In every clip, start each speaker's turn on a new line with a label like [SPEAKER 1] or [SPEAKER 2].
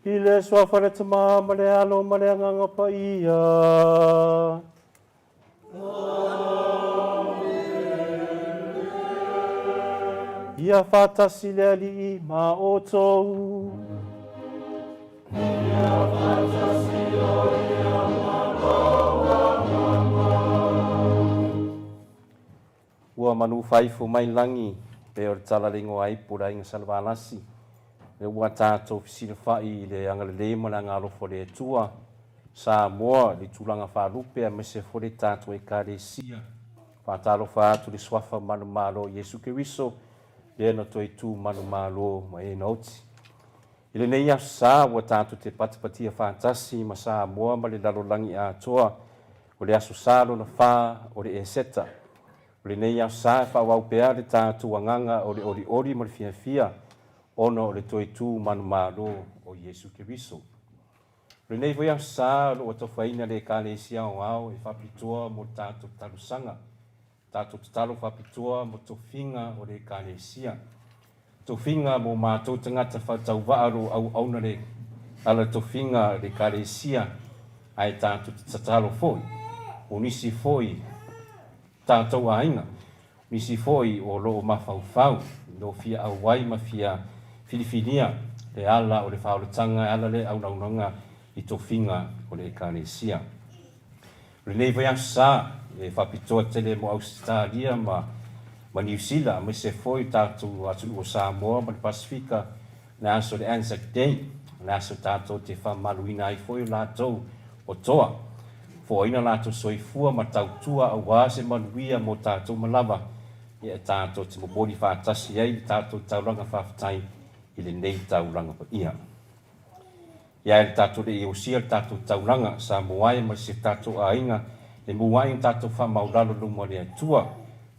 [SPEAKER 1] I le Suafa o le Tama ma le Alo ma le Agaga Paia. Ia faatasi le Alii ma outou.
[SPEAKER 2] Ia faatasi ia ma lou agaga.
[SPEAKER 1] Ua manufaifo mai lagi pei o le talalego ai po o le aiga Salevalasi, lea ua tatou fesilafai i le agalelei ma le agaalofa o le Atua, Samoa, i le tulaga faalupe aemaise foi le tatou Ekalesia. Faatalofa atu i le Suafa manumalo o Iesu Keriso, lea na toe tu manumalo ma e na oti. I lenei aso sa, ua tatou te patipatia faatasi ma Samoa ma le lalolagi atoa, o le aso sa lona fa o le Eseta. O lenei aso sa e faaauau pea le tatou agaga o le olioli ma le fiafia ona o le toe tu manumalo o Iesu Keriso. O lenei foi aso sa o lo o atofaina le Ekalesia Aoao e faapitoa mo le tatou talosaga, tatou tatalo faapitoa mo tofiga o le Ekalesia. Tofiga mo matou tagata faatauvaa o lo o auauna le ala tofiga i le Ekalesia, ae tatou te tatalo foi mo nisi foi tatou aiga, nisi foi o lo o mafaufau i lo fia auai ma fia filifilia le ala o le faaolataga e ala le aulaunaga i tofiga o le Ekalesia. O lenei foi aso sa e faapitoa tele mo Ausetalia ma ma Niu Sila aemaise foi tatou atunuu o Samoa ma le Pasefika, le aso o le Anzac Day, le aso tatou te faamamaluina ai foi o latou o toa, foaina latou soifua ma tautua aua se manuia mo tatou ma lava, ia e tatou te momoli faatasi ai le tatou taulaga faafetai i lenei taulaga paia. Ia e le tatou le i osia le tatou taulaga, Samoa e ma si tatou aiga, e mu ai na tatou faamaulalo luma o le Atua,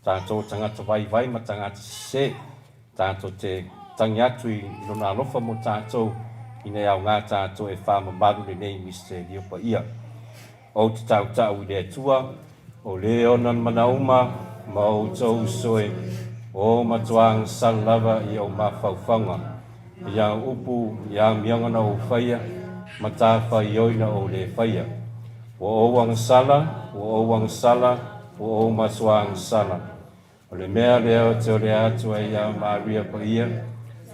[SPEAKER 1] tatou o tagata vaivai ma tagata sese, tatou te tagi atu i Lona alofa mo tatou, ina ia aoga tatou e faamamalu lenei misitelio paia. Ou te tautau i le Atua, o le ona manauma ma outou uso e, o matua agasala lava i ou mafaufauga, i au upu, i amioga na ou faia, ma tafaioi na ou le faia. Ua ou agasala, ua ou agasala, ua ou matua agasala. O le mea lea ou te ole atu ai iā Maria Paia,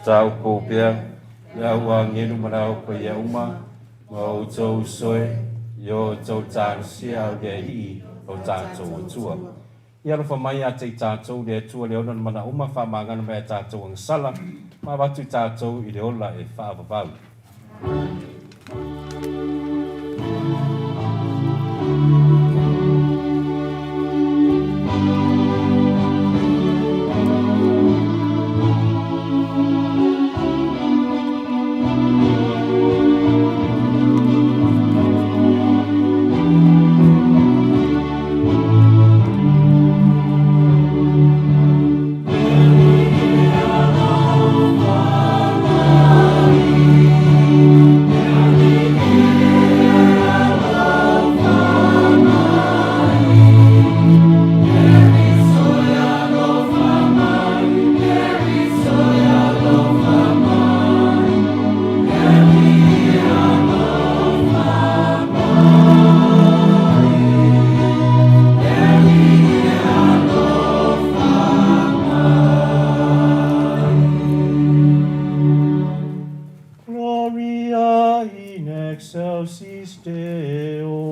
[SPEAKER 1] taupou pea, le au agelu ma le au paia uma, ma outou uso e, i o outou talosia au le Alii o tatou Atua. Ia alofa mai ia te i tatou le Atua le ona na mana uma faamagalo mai a tatou agasala, ma avatu i tatou i le ola e faavavau. Gloria in excelsis Deo.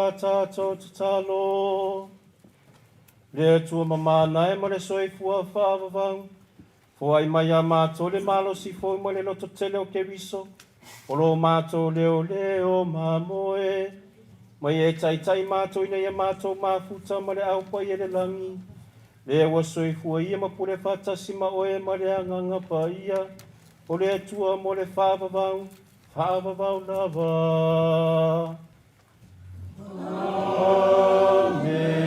[SPEAKER 1] a tatou tatalo. Le Atua mamana e ma le soifua faavavau, foai mai iā matou le malosi fou ma le lototele o Keriso, o lo matou leoleo mamoe, ma ia e taitai matou ina ia matou mafuta ma le Au Paia i le lagi, lea ua soifua ia ma pule faatasi ma oe ma le Agaga Paia, o le Atua mo le faavavau, faavavau lava. Amene.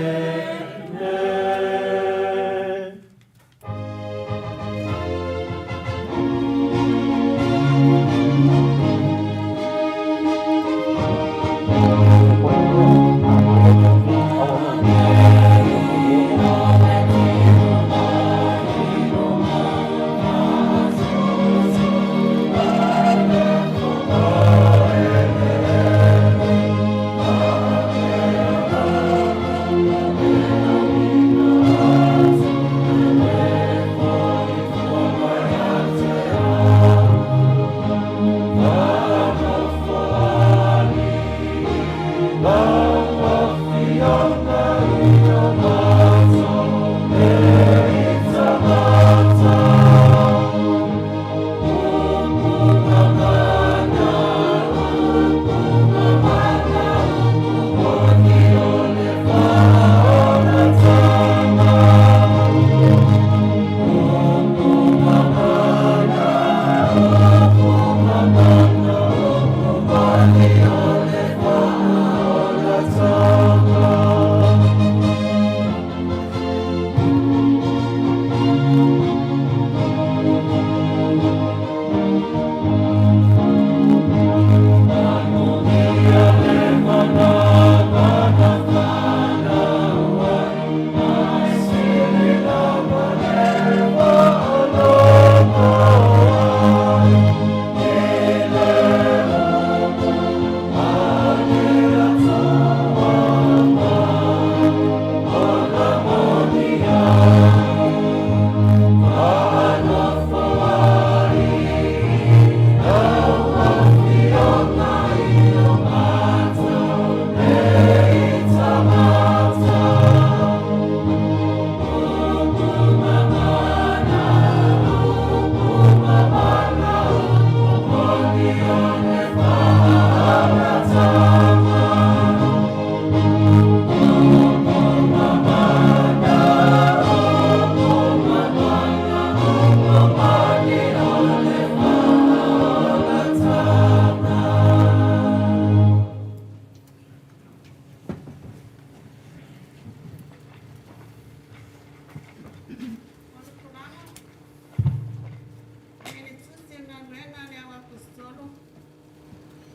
[SPEAKER 3] I le Tusi o Galuega a le Auaposeitolo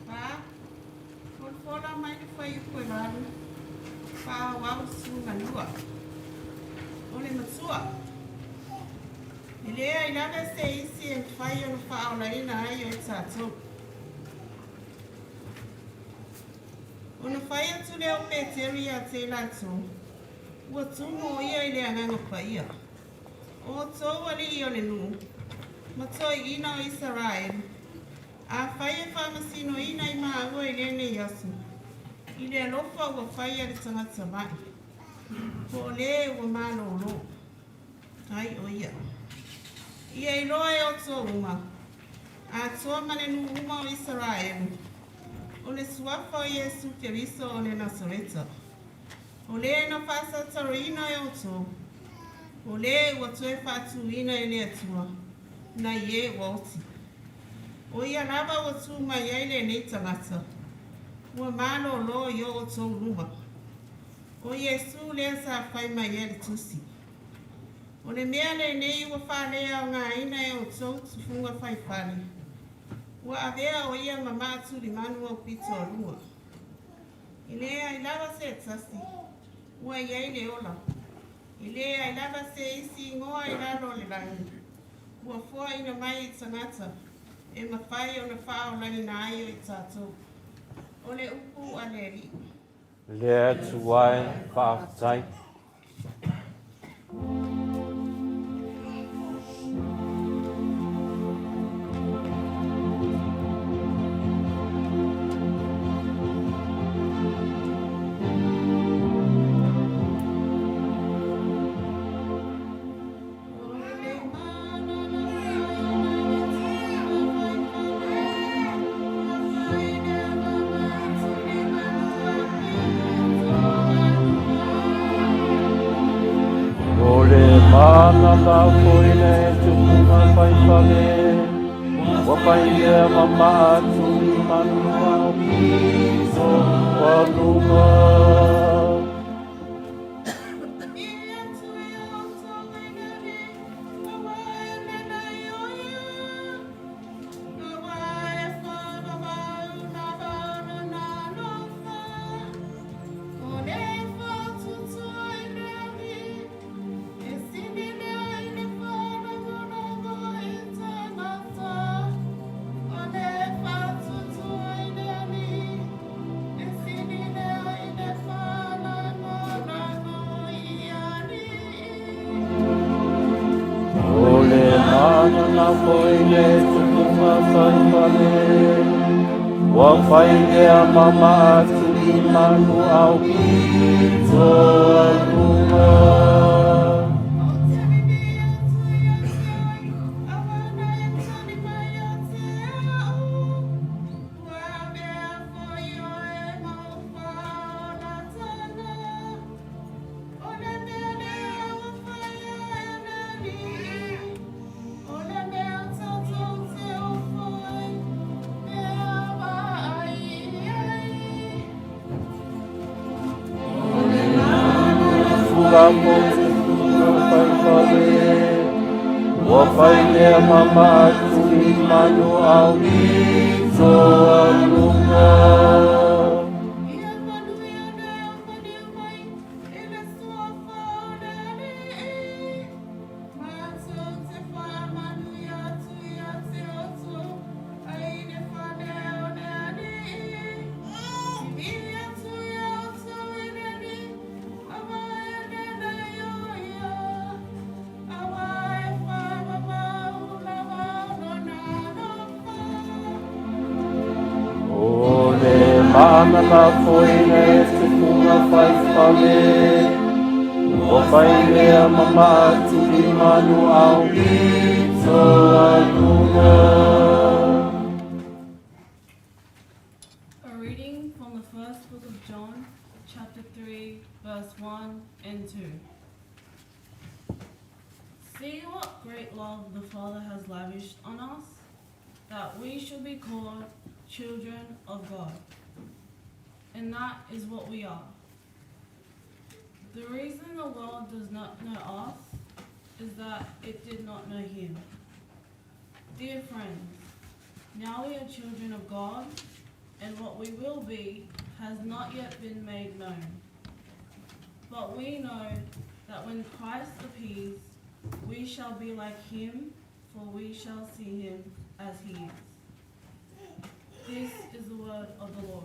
[SPEAKER 3] 4, folafola mai le fuaiupu e 8, faaauau le susuga 2. O le matua, e leai lava se isi e mafai ona faaolaina ai o tatou. Ona fai atu lea o Peteru ia te i latou, ua tumu o ia i le Agaga Paia. O outou alii o le nuu, ma toeaiina o Isaraelu, afai e faamasinoina i maua i lenei aso, i le alofa ua faia i le tagata ma'i, po o le ua malōlō ai o ia. Ia iloa e outou uma, atoa ma le nuu uma o Isaraelu, o le suafa o Iesu Keriso o le Nasareta, o le na faasataroina e outou, o le ua toe faatūina e le Atua, nai e ua oti. O ia lava ua tū mai ai lenei tagata, ua malōlō i o outou luma. O Iesu lea sa fai mai ai le Tusi. O le mea lenei ua faaleaogaina e outou tufuga faifale, ua avea o ia ma maatulimanu aupito aluga. E leai lava se tasi, ua i ai le ola. E leai lava se isi igoa i lalo o le lagi, ua foaina mai i tagata, e mafai ona faaolaina ai o i tatou. O le upu a le Alii.
[SPEAKER 1] Le Atua e, faafetai. mana lafoina e tupuga faifale, ua fai lea ma maa atu i manu ao pito a luga. O le mana lafoina e tupuga faifale, ua fai lea ma maa atu i manu ao pito a luga. Fula mo tupuga faifale, ua fai lea ma maa atu i manu ao pito a luga. O le mana lafoina e tupuga faifale, ua fai lea ma maa atu i manu ao pito a luga.
[SPEAKER 4] A reading from the first book of John, chapter 3, verse 1 and 2. See what great love the Father has lavished on us, that we should be called children of God. And that is what we are. The reason the world does not know us is that it did not know him. Dear friends, now we are children of God, and what we will be has not yet been made known. But we know that when Christ appears, we shall be like him, for we shall see him as he is. This is the word of the Lord.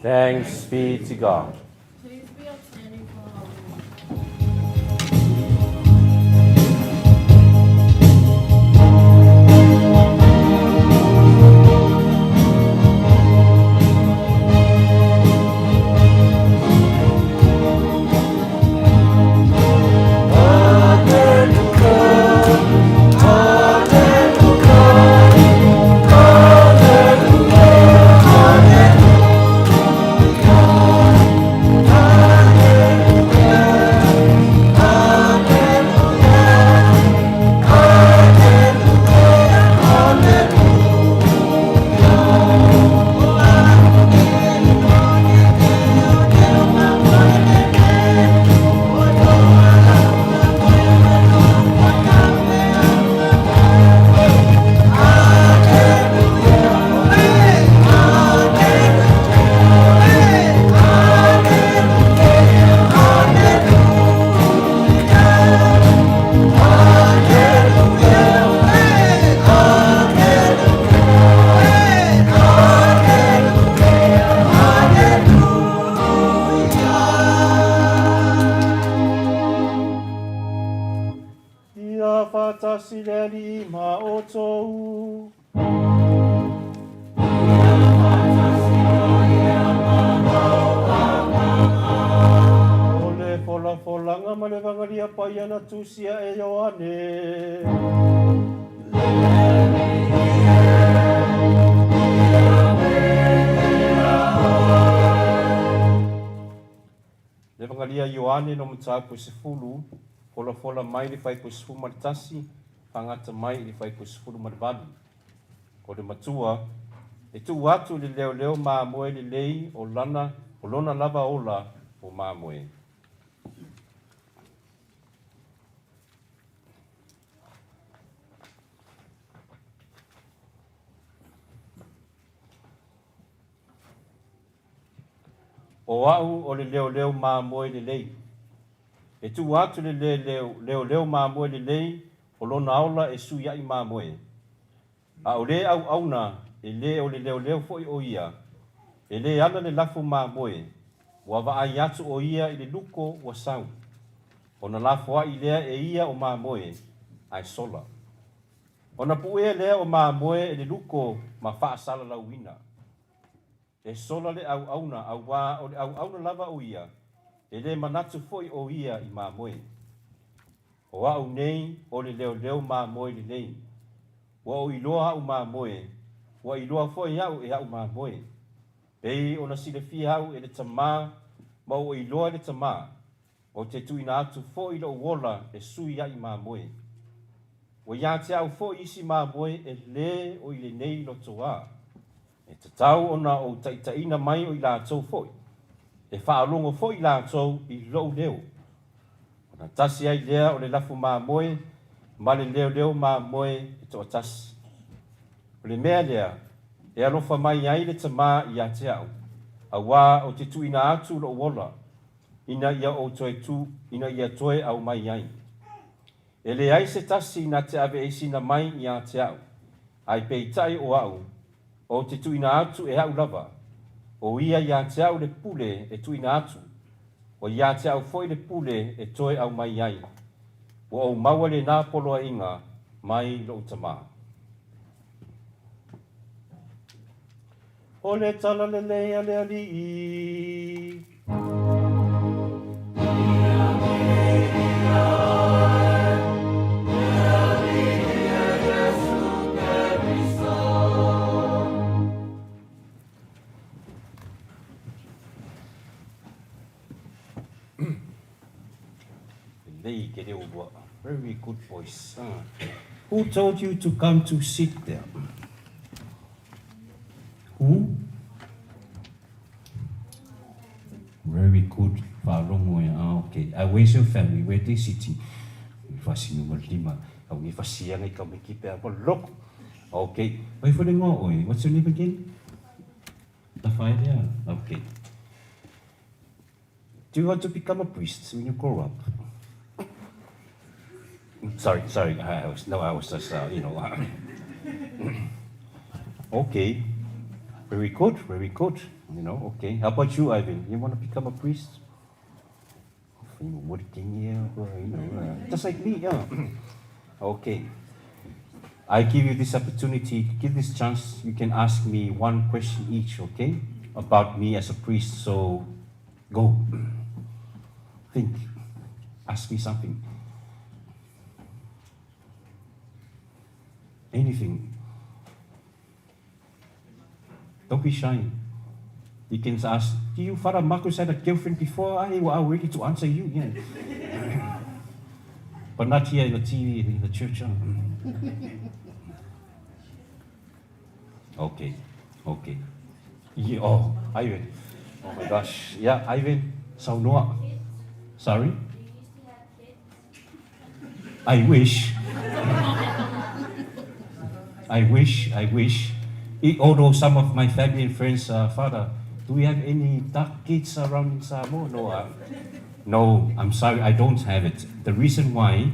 [SPEAKER 1] Thanks be to God.
[SPEAKER 4] Please be upstanding for the Holy One.
[SPEAKER 1] Ia faatasi le Alii ma outou. O le folafolaga ma le Evagalia Paia na tusia e Ioane. Le Evagalia Ioane no mataupu e 10. Folafola mai le Fuaiupu 11, faagata mai i le Fuaiupu 18. O le matua, e tuu atu i le leoleo mamoe lelei o lana, o lona lava ola o mamoe. O au o le leoleo mamoe lelei. E tuu atu le leoleo mamoe lelei o lona ola e sui a'i mamoe. A o le auauna e le o le leoleo foi o ia, e le ala le lafo mamoe, ua vaai atu o ia i le luko ua sau. Ona lafoai lea e ia o mamoe, ae sola. Ona puea lea o mamoe e le luko ma faasalalauina. E sola le auauna auā o le auauna lava o ia, e le manatu foi o ia i mamoe. O au nei o le leoleo mamoe lelei. Ua ou iloa a'u mamoe, ua iloa foi au e a'u mamoe. Pei ona silafia au e le Tamā ma ua iloa e le Tamā, ou te tuuina atu foi lo'u ola e sui a'i mamoe. Ua ia te au foi isi mamoe e lē o i lenei lotoā. E tatau ona ou taitaiina mai o i latou foi, e faalogo foi i latou i lou leo. Ona tasi ai lea o le lafo mamoe ma le leoleo mamoe e toatasi. O le mea lea e alofa mai ai le Tamā ia te au, auā ou te tuuina atu lou ola, ina ia ou toe tu, ina ia toe aumai ai. E leai se tasi na te aveeseina mai ia te au, ae peitai o au, ou te tuuina atu e au lava. O ia ia te au le pule e tuuina atu, ua ia te au foi le pule e toe aumai ai. Ua ou maua lenā poloaiga mai lou Tamā. O le Tala Lelei a le Alii. Lelei ke leo ua. Very good voice. Who told you to come to sit there? Who? Very good. Faalogo e. Ah, okay. Where's your family? Where they sitting? Fasi no lima. Au ngi fasi anga i ka miki pe a loko. Okay. Wai fo le ngoa oe. What's your name again? Lafaele. Okay. Do you want to become a priest when you grow up? Sorry, sorry. I was, no, I was just. Okay. Very good, very good. Okay. How about you, Ivan? You want to become a priest? Working here, just like me, yeah. Okay. I give you this opportunity, give this chance. You can ask me one question each, okay, about me as a priest. So go. Think. Ask me something. Anything. Don't be shy. You can ask, do you, Father Marcus, had a girlfriend before? I am ready to answer you. Yeah. But not here in the TV, in the church. Huh? Okay. Yeah, oh, Ivan. Oh my gosh. Yeah, Ivan. Saunoa. Sorry? I wish. I wish, I wish. Although some of my family and friends, Father, do we have any dark kids around in Samoa? No, no, I'm sorry, I don't have it. The reason why,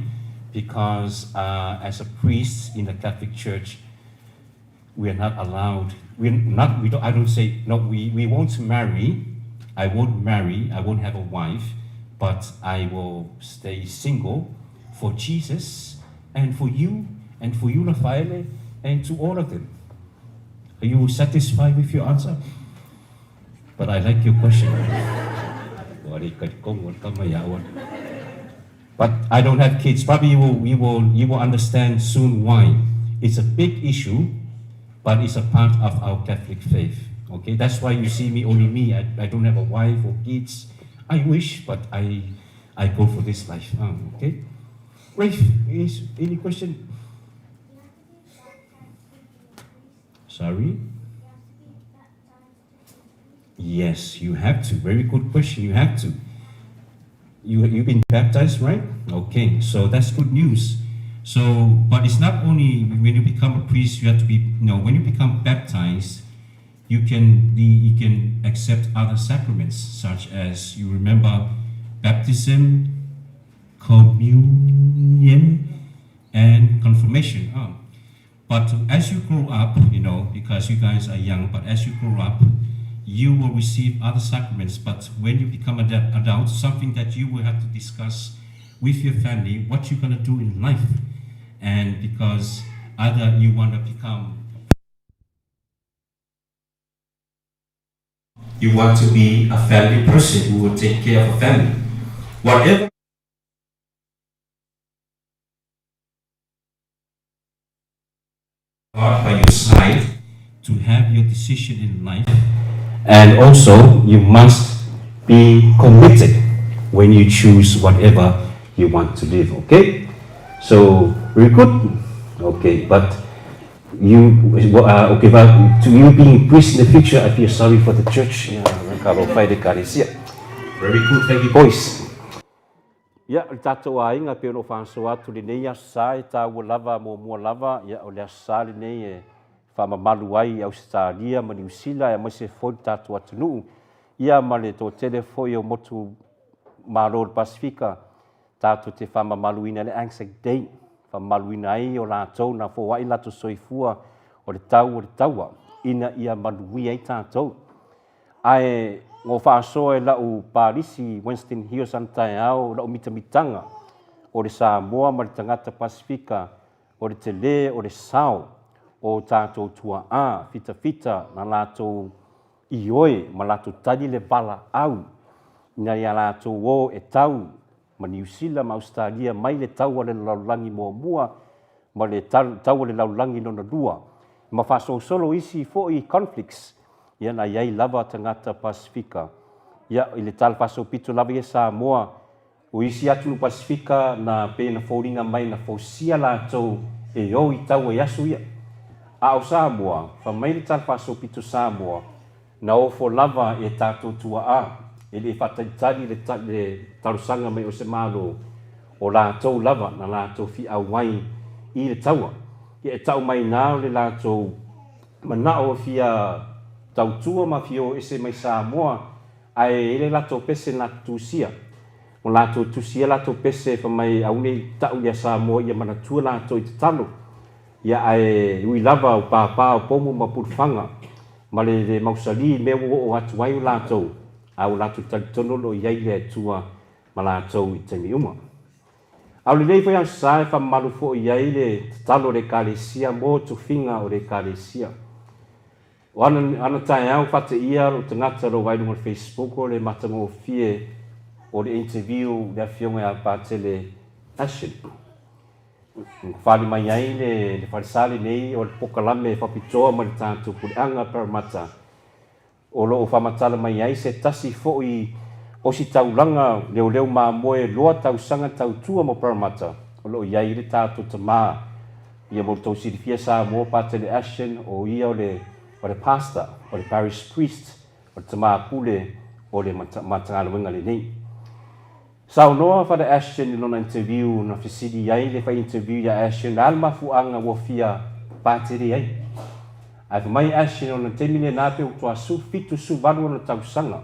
[SPEAKER 1] because as a priest in the Catholic Church, we are not allowed, we're not, we don't, I don't say, no, we won't marry, I won't marry, I won't have a wife, but I will stay single for Jesus and for you and for you, Rafaele, and to all of them. Are you satisfied with your answer? But I like your question. But I don't have kids. Probably you will understand soon why. It's a big issue, but it's a part of our Catholic faith. Okay, that's why you see me, only me. I don't have a wife or kids. I wish, but I I go for this life. Okay? Rafe, is any question? Sorry? Yes, you have to. Very good question. You have to. You've been baptized, right? Okay, so that's good news. So, but it's not only when you become a priest, you have to be, when you become baptized, you can accept other sacraments, such as, you remember, baptism, communion, and confirmation. Oh. But as you grow up, because you guys are young, but as you grow up, you will receive other sacraments. But when you become an adult, something that you will have to discuss with your family, what you're going to do in life. And because either you want to become, you want to be a family person who will take care of a family. Whatever God by your side to have your decision in life. And also, you must be committed when you choose whatever you want to live, okay? So, very good. Okay, but you, okay, but to you being a priest in the future, I feel sorry for the church. Yeah, very good, thank you, boys. Ia, o le tatou aiga, pei ona ou faasoa atu lenei Aso Sa e taua lava muamua lava, ia, o le Aso Sa lenei e faamamalu ai i Ausetalia ma Niu Sila aemaise foi le tatou atunuu, ia ma le toatele foi o motu Malo o le Pasefika, tatou te faamamaluina ai le Anzac Day, faamamaluina ai o latou na foai latou soifua o le tau o le taua ina ia manuia ai tatou. Ae na ou faasoa i lau Palisi Winston Hills ana taeao lau mitamitaga o le Samoa ma le tagata Pasefika o le tele o le sao o tatou tuaa fitafita na latou ioe ma latou tali le valaau ina ia latou o e tau ma Niu Sila ma Ausetalia mai le tau a le lalolagi muamua ma le tau a le lalolagi lona lua ma faasolosolo isi foi conflicts, ia na i ai lava tagata Pasefika. Ia, i le tala faasolopito lava ia Samoa, o isi atunuu Pasefika na pei na foliga mai na fausia latou e o i taua i aso ia. A o Samoa, fai mai le tala faasolopito Samoa, Na ofo lava e tatou tuaa, e le i faatalitali le talosaga mai o se Malo, o latou lava na latou fiau ai i le taua. Ia e tau mai na o le latou manao e fia tautua ma fia o ese mai Samoa, ae e le latou pese na tusia. O latou tusia latou pese fa mai au nei tau ia Samoa ia manatua latou i tatalo. Ia ae ui lava o pāpā o pomu ma pulufaga ma le le mausali i mea ua oo atu ai o latou, a ua latou talitonu o lo o i ai le Atua ma latou i taimi uma. A o lenei foi aso sa e faamamalu foi i ai le tatalo a le Ekalesia mo tofiga o le Ekalesia. O ana, ana taeao faateia lou tagata lou vaai luga o le Facebook o le matagofie o le interview le afioga ia Patele Ashen. Na fali mai ai le, le falesa lenei o le pokalame faapitoa mai le tatou puleaga Parramatta o lo o faamatala mai ai se tasi foi ositaulaga leoleo mamoe loa tausaga tautua mo Parramatta o lo o i ai le tatou tama ia mo le tou silafia Samoa Patele Ashen o ia o le o le pastor o le parish priest o le tama pule o le Matagaluega lenei. Saunoa Father Ashton i lona interview na fesili ai le fai interview ia Ashton le a le mafuaaga ua fia patele ai. Ae fai mai Ashton ona taimi lena pe ua toa 78 ona tausaga.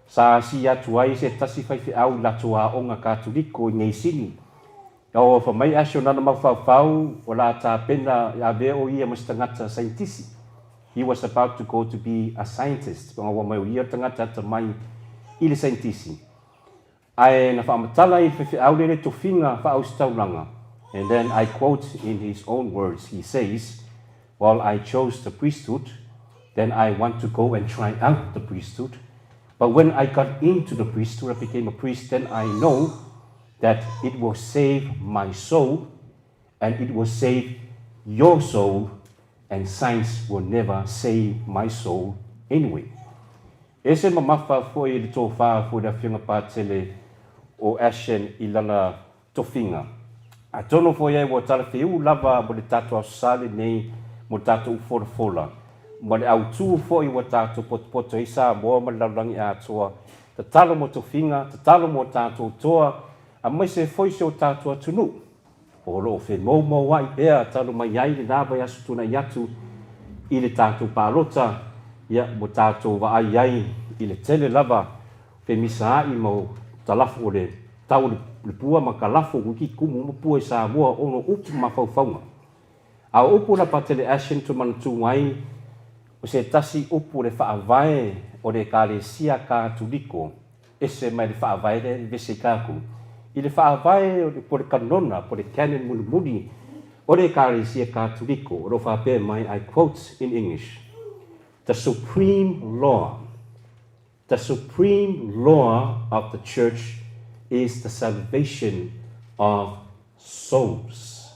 [SPEAKER 1] Sa asia atu ai se tasi faifeau i latou aoga Katoliko i Neisini. Ua fai mai Ashton lana mafaufau o le a tapena e avea o ia ma se tagata sainitisi. He was about to go to be a scientist. Ua mai o ia le tagata atamai i le sainitisi. Ae na faamatala i le faifeau lea le tofiga faaositaulaga, and then I quote in his own words, he says, Well, I chose the priesthood, then I want to go and try out the priesthood, but when I got into the priesthood, I became a priest, then I know that it will save my soul and it will save your soul and science will never save my soul anyway. Ese mamafa foi le tofa foi le Afioga Patele o Ashen i lana tofiga. Atonu foi ai ua talafeū lava mo le tatou Aso Sa lenei mo le tatou folafola ma le autū foi ua tatou potopoto ai Samoa ma le lalolagi atoa, tatalo mo tofiga, tatalo mo tatou toa, aemaise foi si o tatou atunuu o lo o femoumoua'i pea talu mai ai lena vaiaso tuanai atu i le tatou palota, ia, ua tatou vaai ai i le tele lava femisaa'i ma talafu o le tau o le pua ma kalafo wiki kumu uma pua i Samoa ona o upu ma mafaufauga. A o upu la Patele Ashen Tumanatu ai o se tasi upu o le faavae o le Ekalesia Katoliko ese mai le faavae lea e vevesi ai tatou i le faavae o le po o le kanona po o le canon mulimuli o le Ekalesia Katoliko o lo o faapea mai, I quote in English, The supreme law The supreme law of the church is the salvation of souls.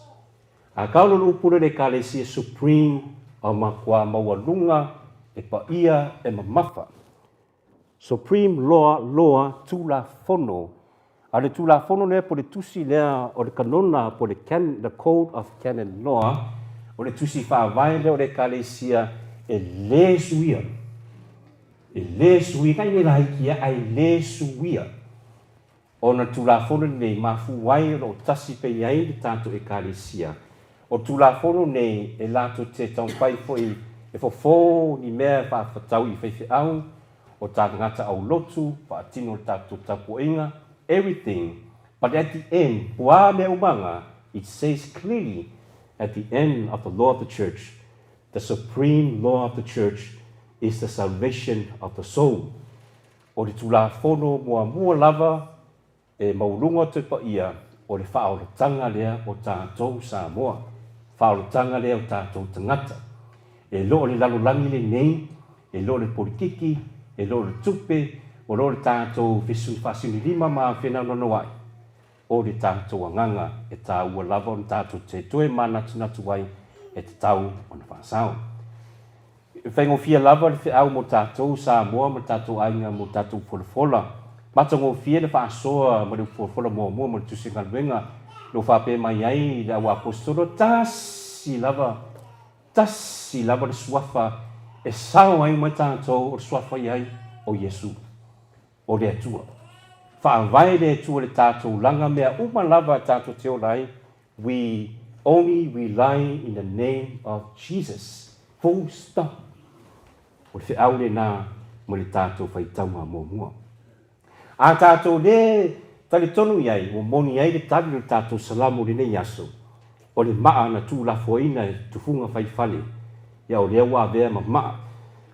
[SPEAKER 1] A kau lo upu le Ekalesia supreme o makuā maualuga e paia e mamafa. Supreme law, law, Tulafono. A o le Tulafono lea po o le tusi lea o le kanona po o le can, the Code of Canon Law, o le tusi faavae lea o le Ekalesia e lē suia. E lē suia, kai le laiti ia, ae lē suia. Ona le Tulafono lenei, mafua ai o lo o tasi pea i ai le tatou Ekalesia. O le Tulafono nei e latou te taumafai foi e fofo ni mea e faafatau i faifeau, o tagata aulotu, faatino le tatou tapuaiga, everything, but at the end, po a mea umaga, it says clearly at the end of the law of the church, the supreme law of the church is the salvation of the soul. O le Tulafono muamua lava e maualuga o toe paia o le faaolataga lea o tatou Samoa, faaolataga lea o tatou tagata. E le o le lalolagi lenei, e le o le politiki, e le o le tupe, o le o le tatou faasinilima ma fenaunanoa'i, o le tatou agaga e taua lava ona tatou te toe manatunatu ai e tatau ona faasao. E faigofie lava le feau mo tatou Samoa ma le tatou aiga mo tatou folafola. Matagofie le faasoa ma le folafola muamua ma le Tusi Galuega lo faapea mai ai le auaposetolo, tasi lava, tasi lava le suafa e sao ai uma tatou o le suafa i ai o Iesu, o le Atua. Faavae le Atua i le tatou laga mea uma lava tatou te ola ai. We only rely in the name of Jesus. Full stop. O le feau lena mo le tatou faitauga muamua. A tatou lē talitonu i ai, ua moni ai le tali o le tatou Salamo i lenei aso, o le maa na tuulafoaina e tufuga fai fale, ia o lea ua avea ma maa,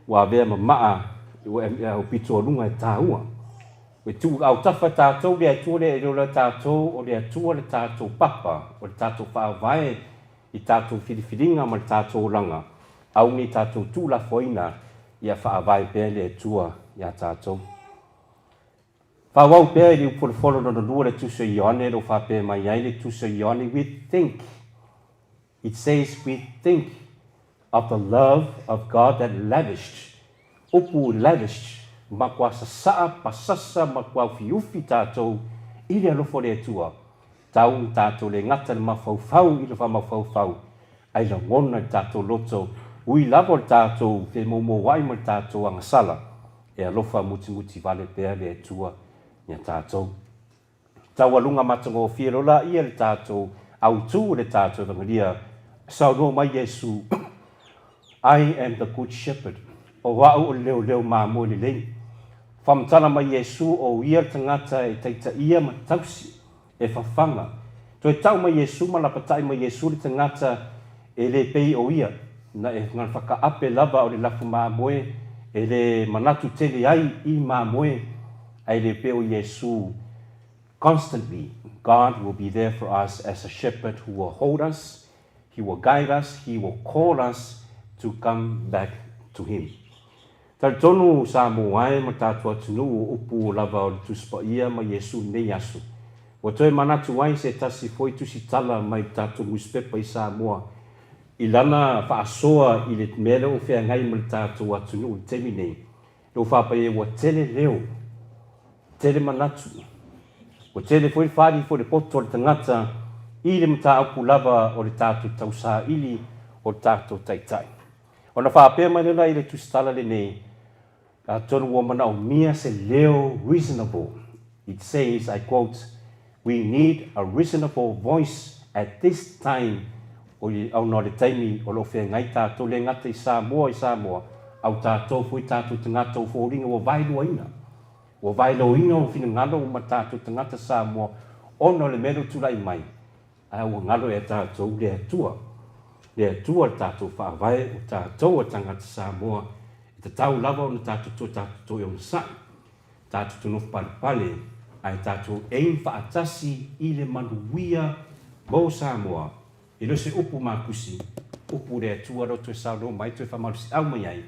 [SPEAKER 1] ua avea ma maa ua pitoaluga e taua. E tuu autafa tatou le Atua lea e iloa tatou o le Atua le tatou Papa, o le tatou Faavae i tatou filifiliga ma le tatou olaga, au nei tatou tuulafoaina ia faavae pea le Atua ia tatou. Faaauau pea i le ufolofolo lona lua le Tusi o Ioane lo faapea mai ai le Tusi o Ioane, We think, it says we think of the love of God that lavished, upu lavished, matua sasaa, pasasa, matua ufiufi tatou i le alofa o le Atua, tau i tatou le gata le mafaufau i le faamaufaufau, ai lagona i le tatou loto, ui lava o le tatou femoumouai ma le tatou agasala, e alofa mutimuti vale pea le Atua ia tatou. Taualuga matagofie loa laia le tatou autū o le tatou Evangelia, saunoa mai Iesu, I am the good shepherd, o a'u o le leoleo mamoe lelei. Faamatala mai Iesu o ia le tagata e taitaia ma tausi, e fafaga. Toe tau mai Iesu ma lapata'i mai Iesu le tagata e le pei o ia, na e whakaape lava o le lafu mamoe e le manatu tele ai i mamoe, ae le pei o Iesu. Constantly, God will be there for us as a shepherd who will hold us, He will guide us, He will call us to come back to Him. Talitonu Samoa e ma tatou atunuu o upu lava o le Tusi Paia ma Iesu lenei aso. Ua toe manatu ai se tasi foi tusi tala mai le tatou nusipepa i Samoa i lana faasoa i le mea lea ua feagai ma le tatou atunuu i le taimi nei. Lou faapaia ua tele leo, tele manatu. Ua tele foi le faaali foi le poto o le tagata i le mataupu lava o le tatou tausaili o le tatou Taitai. Ona faapea mai lea i le tusitala lenei, atonu ua manaomia se leo reasonable. It says, I quote, "We need a reasonable voice at this time," o ona o le taimi o lo o feagai tatou le gata i Samoa i Samoa, a o tatou foi tatou tagata ua foliga ua vaeluaina. Ua vaeluaina o finagalo uma tatou tagata Samoa ona o le mea lea ua tulai mai, ae ua galo ia tatou le Atua. Le Atua le tatou faavae o tatou o tagata Samoa, e tatau lava ona tatou toe tatou toe onosai, tatou te nofo palepale, ae tatou aim faatasi i le manuia mo Samoa. E le o se upu matusi, upu le Atua lea ua toe saunoa mai, toe faamalosiau mai ai.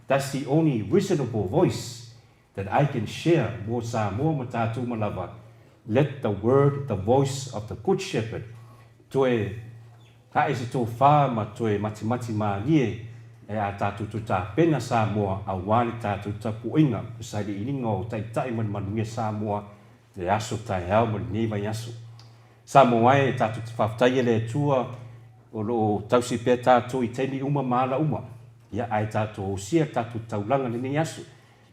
[SPEAKER 1] That's the only reasonable voice that I can share mo Samoa ma tatou uma lava. Let the word, the voice of the good shepherd toe tae se tofa ma toe matimati mālie e a tatou toe tapena Samoa aua le tatou tapuaiga o sailiiliga o Taitai ma le manuia Samoa le aso taeao ma lenei vaiaso. Samoa e, tatou te faafetaia le Atua o lo o tausi pea tatou i taimi uma ma ala uma. Ia, ae tatou osia le tatou taulaga lenei aso.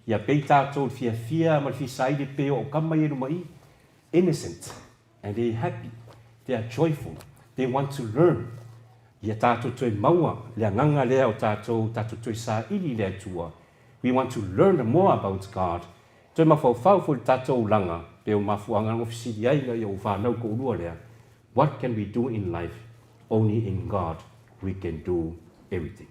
[SPEAKER 1] Ia pei tatou le fiafia ma le fisaili pei o kama ia i luma i, innocent and they happy, they are joyful, they want to learn. Ia tatou toe maua le agaga lea o tatou, tatou toe saili i le Atua. We want to learn more about God. Toe mafaufau foi le tatou olaga, pei o mafuaaga na fesili ai ina ia ou fanau toalua lea, what can we do in life? Only in God we can do everything.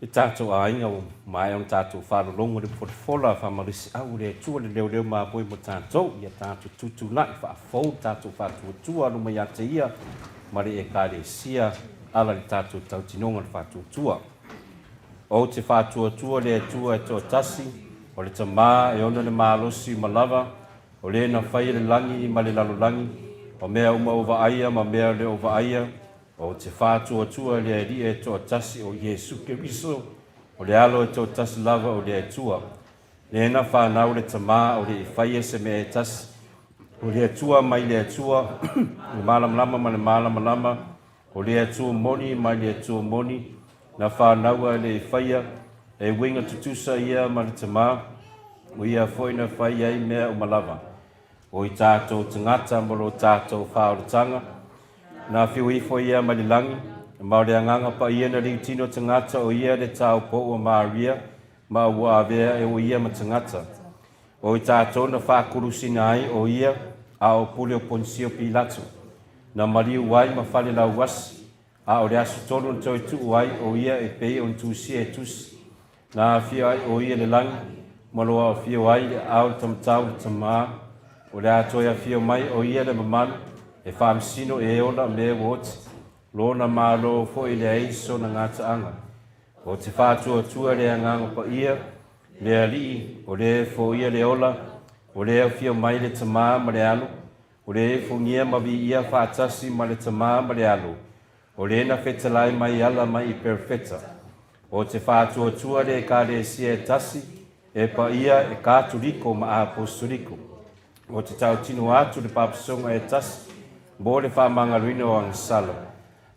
[SPEAKER 1] E tatou aiga ua maea ona tatou faalologo le folafola faamalosiau o le Atua le leoleo mamoe mo tatou, ia tatou tutulai faafou le tatou faatuatua alo mai ia te ia ma le Ekalesia ala i le tatou tautinoga o le faatuatua. Ou te faatuatua le Atua e toatasi, o le Tama e ona le malosi uma lava, o le na faia le lagi ma le lalolagi, o mea uma ua vaaia ma mea le o vaaia. Ou te faatuatua le Alii e toatasi o Iesu Keriso, o le Alo e toatasi lava o le Atua. Le na fanau le Tama o le i faia se mea e tasi, o le Atua mai le Atua, le malamalama ma le malamalama, o le Atua moni mai le Atua moni, na fanaua e le i faia, e uiga tutusa ia ma le Tama, o ia foi na fai ai mea uma lava. O i tatou tagata ma lo tatou faaolataga, na afio ifo ia mai le lagi, ma o le Agaga Paia na liutino tagata o ia le taupou o Maria, ma ua avea e o ia ma tagata. O i tatou na faakulusina ai o ia, a o pule o Ponisio Pilato, na maliu ai ma fale lauasi, a o le aso tolu na toe tuu ai o ia e pei ona tusia e tusi, na aafia ai o ia le lagi, ma lo aafio ai le aao le tamatau le Tama, o le a toe afio mai o ia le mamalu, e faamasino e ola mea ua oti, lona Malo foi le ai sona gataaga. O te faatuatua le Agaga Paia, le Alii, o le foia le ola, o le afio mai le Tama ma le Alo, o le efogia ma viia faatasi ma le Tama ma le Alo, o le na fetalai mai ala mai i Perofeta. O te faatuatua le Ekalesia e tasi, e paia, e Katoliko ma Apostoliko. O te tautino atu le papasoga e tasi mo le faamagaloina o agasala,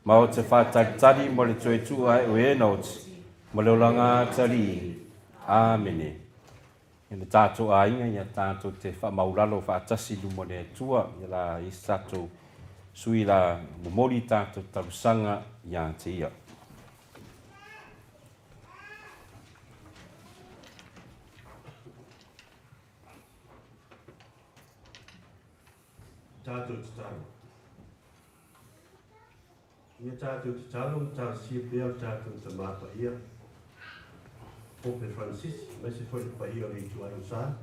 [SPEAKER 1] ma o te faatalitali mo le toe tuu ae o e na oti, ma le olaga atalii. Amene. E le tatou aiga, ia tatou te faamaulalo faatasi i luma o le Atua, ia la i se tatou sui la momoli tatou talosaga ia te ia.
[SPEAKER 5] Tatou tatalo. Ia tatou tatalo ma talosia pea le tatou Tama Paia, Pope Francis, aemaise foi le paia o le ituaiga sa,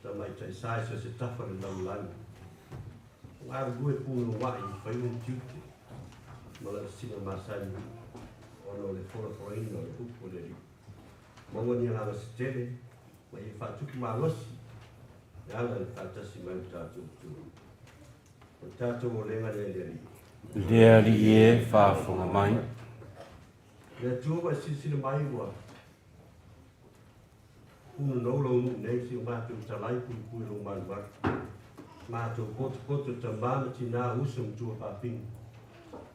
[SPEAKER 5] tamaitai sa i so o se tafa o le lalolagi. O galulue punouai i faiva ma tiute ma lausina masani ona o le folafolaina o le upu a le Alii. Maua ni agaga se tele ma ia faatupu malosi. E ala i le faatasi mai o le tatou Atua. O le tatou olega lea i le Alii.
[SPEAKER 1] Le Alii e, faafofoga mai.
[SPEAKER 5] Le Atua ua e silasila mai ua punonou lou nuu nei si o matou talai puipui lou malumalu. Matou potopoto tamā ma tinā uso ma tuafafine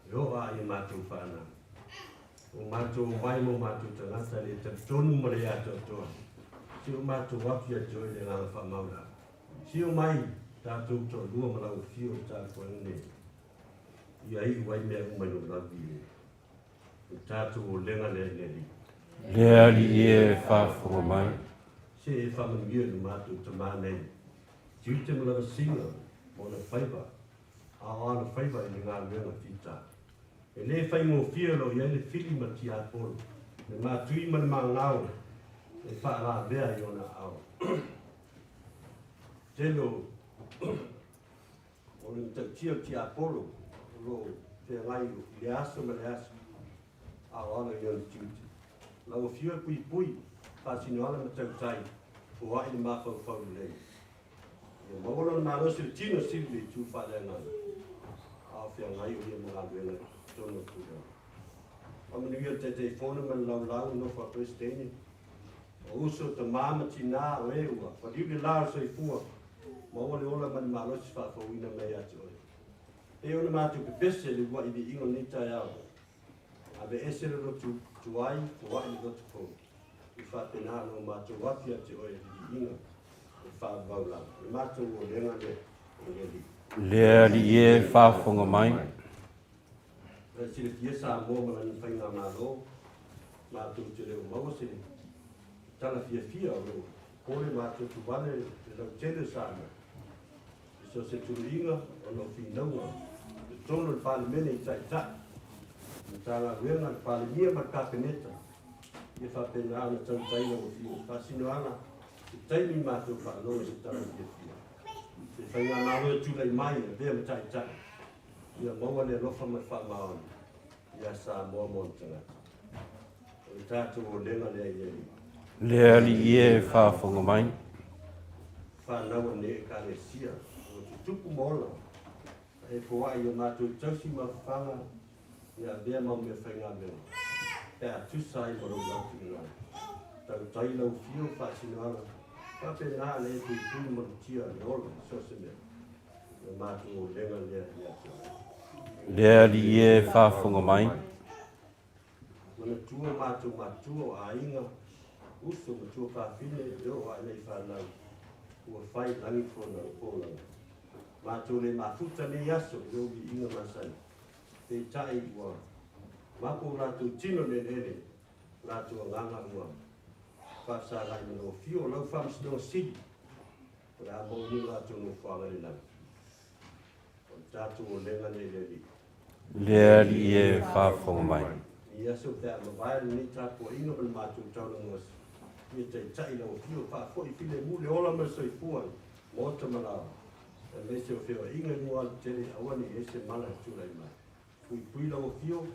[SPEAKER 5] e oo a i a matou fanau. O matou omai ma o matou tagata le talitonu ma le atoatoa. Si o matou afi ia te oe le agaga faamaulalo. Si o mai tatou toalua ma lau afio i le tapuaiga nei. Ia iu ai mea uma i lou lagi e. O le tatou olega lea i le Alii.
[SPEAKER 1] Le Alii e, faafofoga mai.
[SPEAKER 5] Se e faamanuia i lo matou tama nei. Tiute ma lana siga ma ona faiva, a o ana faiva i le galuega fita. E le faigofie o lo o i ai le fili ma le tiapolo, le matui ma le magao e faalavea i ona aao. Tele o le matautia o le tiapolo o lo o feagai i le aso ma le aso a o alo i ona tiute. Lau Afio e puipui, faasino ala ma tautai, foai le mafaufau lelei. Ia maua lona malosi o le tino sili le itu faaleagaga, a o feagai o ia ma galuega i totonu o le Pulega. Faamanuia le Taitaifono ma le Laulau, nofo a Peresetene, o uso, tamā ma tinā, o e ua faliu le lā o le soifua, maua le ola ma le malosi faafouina mai ia te oe. Pei ona matou pepese i le uluai viiga o lenei taeao, Aveese le lotu tuai, foai le lotu fou. I faapena ona o matou afi ia te oe i le viiga e faavavau lava. O le matou olega lea, o le Alii.
[SPEAKER 1] Le Alii e, faafofoga mai.
[SPEAKER 5] E silafia Samoa ma lana faigamalo, matou te le o maua se tala fiafia o lo o popole matou tuvale le lautele o Samoa i so o se tuluiga ona o finauga i totonu o le Palemene i Taitai, Matagaluega, le Palemia ma le Kapeneta, ia faapena ona tautai lau Afioga faasinoala se taimi matou faalogo se tala fiafia. Se faigamalo e tulai mai e avea ma Taitai, ia maua le alofa ma le faamaoni ia Samoa ma ona tagata. O le tatou olega lea i le Alii.
[SPEAKER 1] Le Alii e, faafofoga mai.
[SPEAKER 5] Fanau a lenei Ekalesia, ua tutupu ma ola, a e foai i o matou tausi ma fafaga ia avea mau meafaigaluega pe a tusa ai ma lou lautulinga. Tautai lau afio faasinoala, faapena ona e puipui malutia le ola i so o se mea. O le matou olega lea ia te oe.
[SPEAKER 1] Le Alii e, faafofoga mai.
[SPEAKER 5] Manatua matou matua o aiga, uso ma tuafafine e oo ae nei fanau ua fai lagi folauga. Matou le mafuta nei aso i lou viiga masani, peitai ua mapo o latou tino i le eleele, latou agaga ua faafesagai ma lou afio o lau faamasinoga sili, o le a maua ni o latou nofoaga i le lagi. O le tatou olega lea i le Alii.
[SPEAKER 1] Le Alii e, faafofoga mai.
[SPEAKER 5] I aso pe a mavae lenei tapuaiga ma le matou taulagosi, ia taitai lau afio, faafoi filemu le ola ma le soifua i maota ma laoa, aemaise o feoaiga i mua alatele, aua ne i i ai se mala e tulai mai. Puipui lau afio,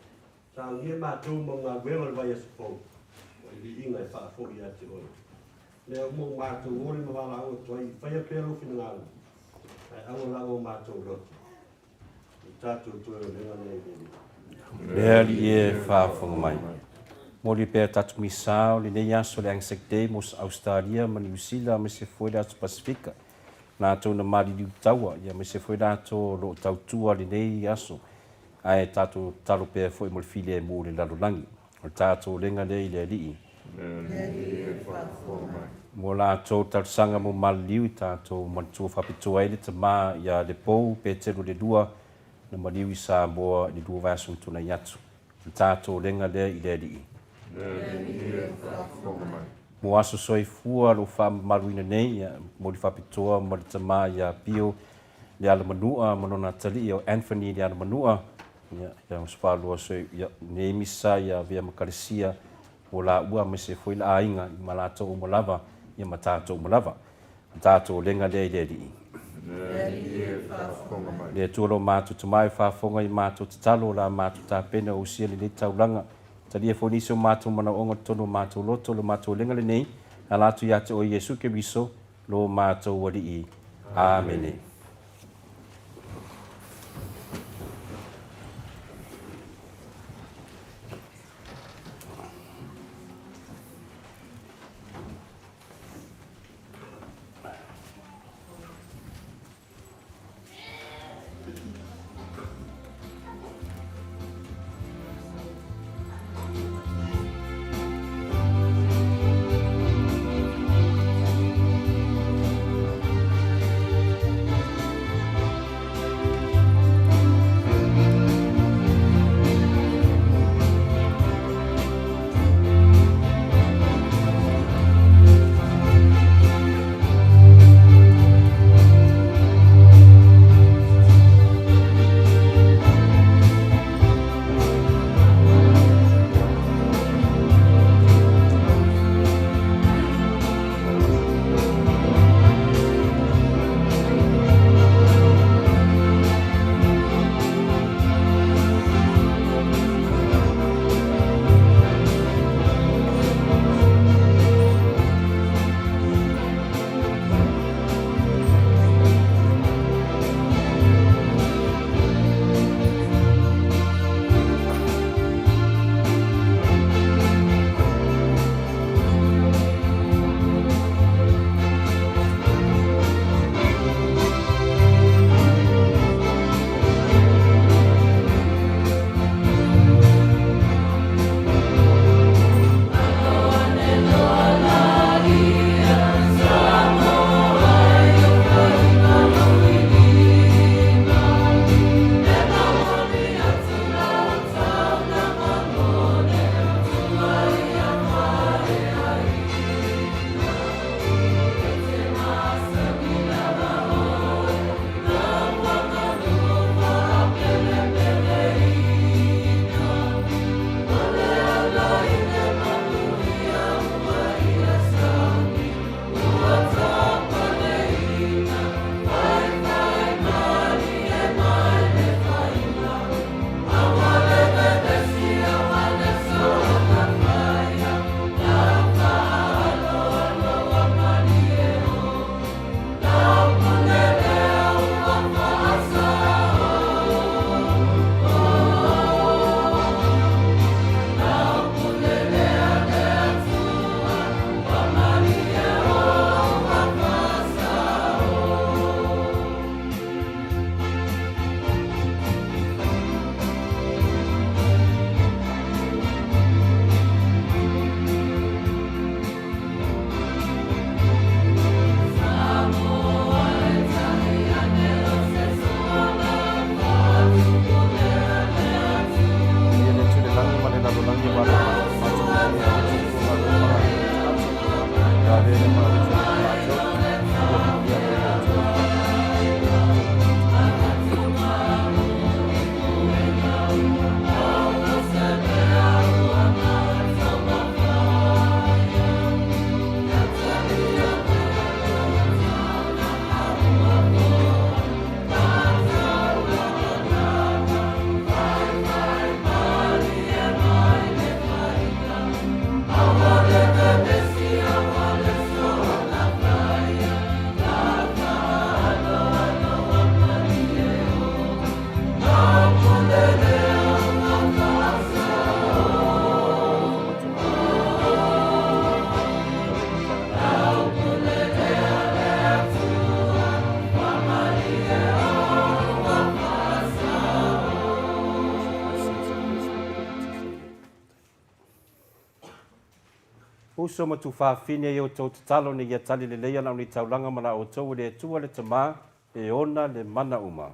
[SPEAKER 5] saogia matou mau galuega o le vaiaso fou, o le viiga e faafoi ia te oe. Mea uma ua matou ole ma valaau atu ai, faia pea lou finagalo, ae aua lava o matou loto. O le tatou toe olega lea i le Alii.
[SPEAKER 1] Le Alii e, faafofoga mai. Momoli pea tatou misa o lenei aso le Anzac Day mo Ausetalia ma Niu Sila aemaise foi le Aso Pasifika. Latou na maliliu taua, ia aemaise foi latou o lo o tautua lenei aso, ae tatou tatalo pea foi mo le filemu o le lalolagi. O le tatou olega lea i le Alii.
[SPEAKER 2] Le Alii e, faafofoga mai.
[SPEAKER 1] Mo latou talosaga mo maliliu i tatou manatua faapitoa ai le tama ia Lepou Petelo le Lua na maliu i Samoa i le lua vaiaso na tunai atu. O le tatou olega lea i le Alii.
[SPEAKER 2] Le Alii e, faafofoga mai.
[SPEAKER 1] Mo aso soifua o lo o faamamaluina nei, ia momoli faapitoa ma le tama ia Pio Lealamanua ma lona atalii o Anthony Lealamanua, ia, ia Osofaloa soi, ia, nei misa ia avea ma kalesia mo laua aemaise foi le aiga i ma latou uma lava, ia ma tatou uma lava. O tatou olega lea i le Alii.
[SPEAKER 2] Le Alii e, faafofoga mai.
[SPEAKER 1] Le Atua lo matou Tama e faafofoga i matou tatalo, o la matou tapena o usia lenei taulaga. Talia foi nisi o matou manaoga totonu o matou loto, lo matou olega lenei, ala atu ia te oe Iesu Keriso, lo matou Alii. Amene. Uso ma tufafine e outou tatalo ina ia tali lelei ana nei taulaga ma la outou e le Atua le Tamā e ona le mana uma.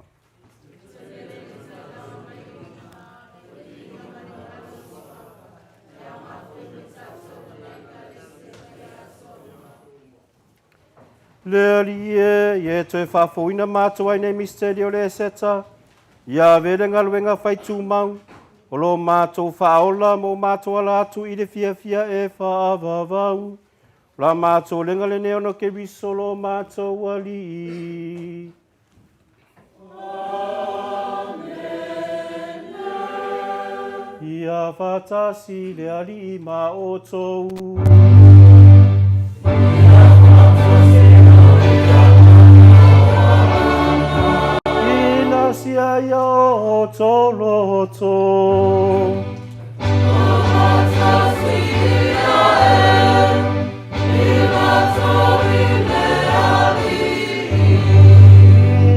[SPEAKER 1] Le Alii e, ia e toe faafouina matou ai nei misiteli o le Eseta, ia ave le galuega fai tumau, o lo matou faaola ma o matou ala atu i le fiafia e faavavau. O la matou lega lenei ona o Keriso lo matou Alii. Ia faatasi le Alii ma outou. outou loto.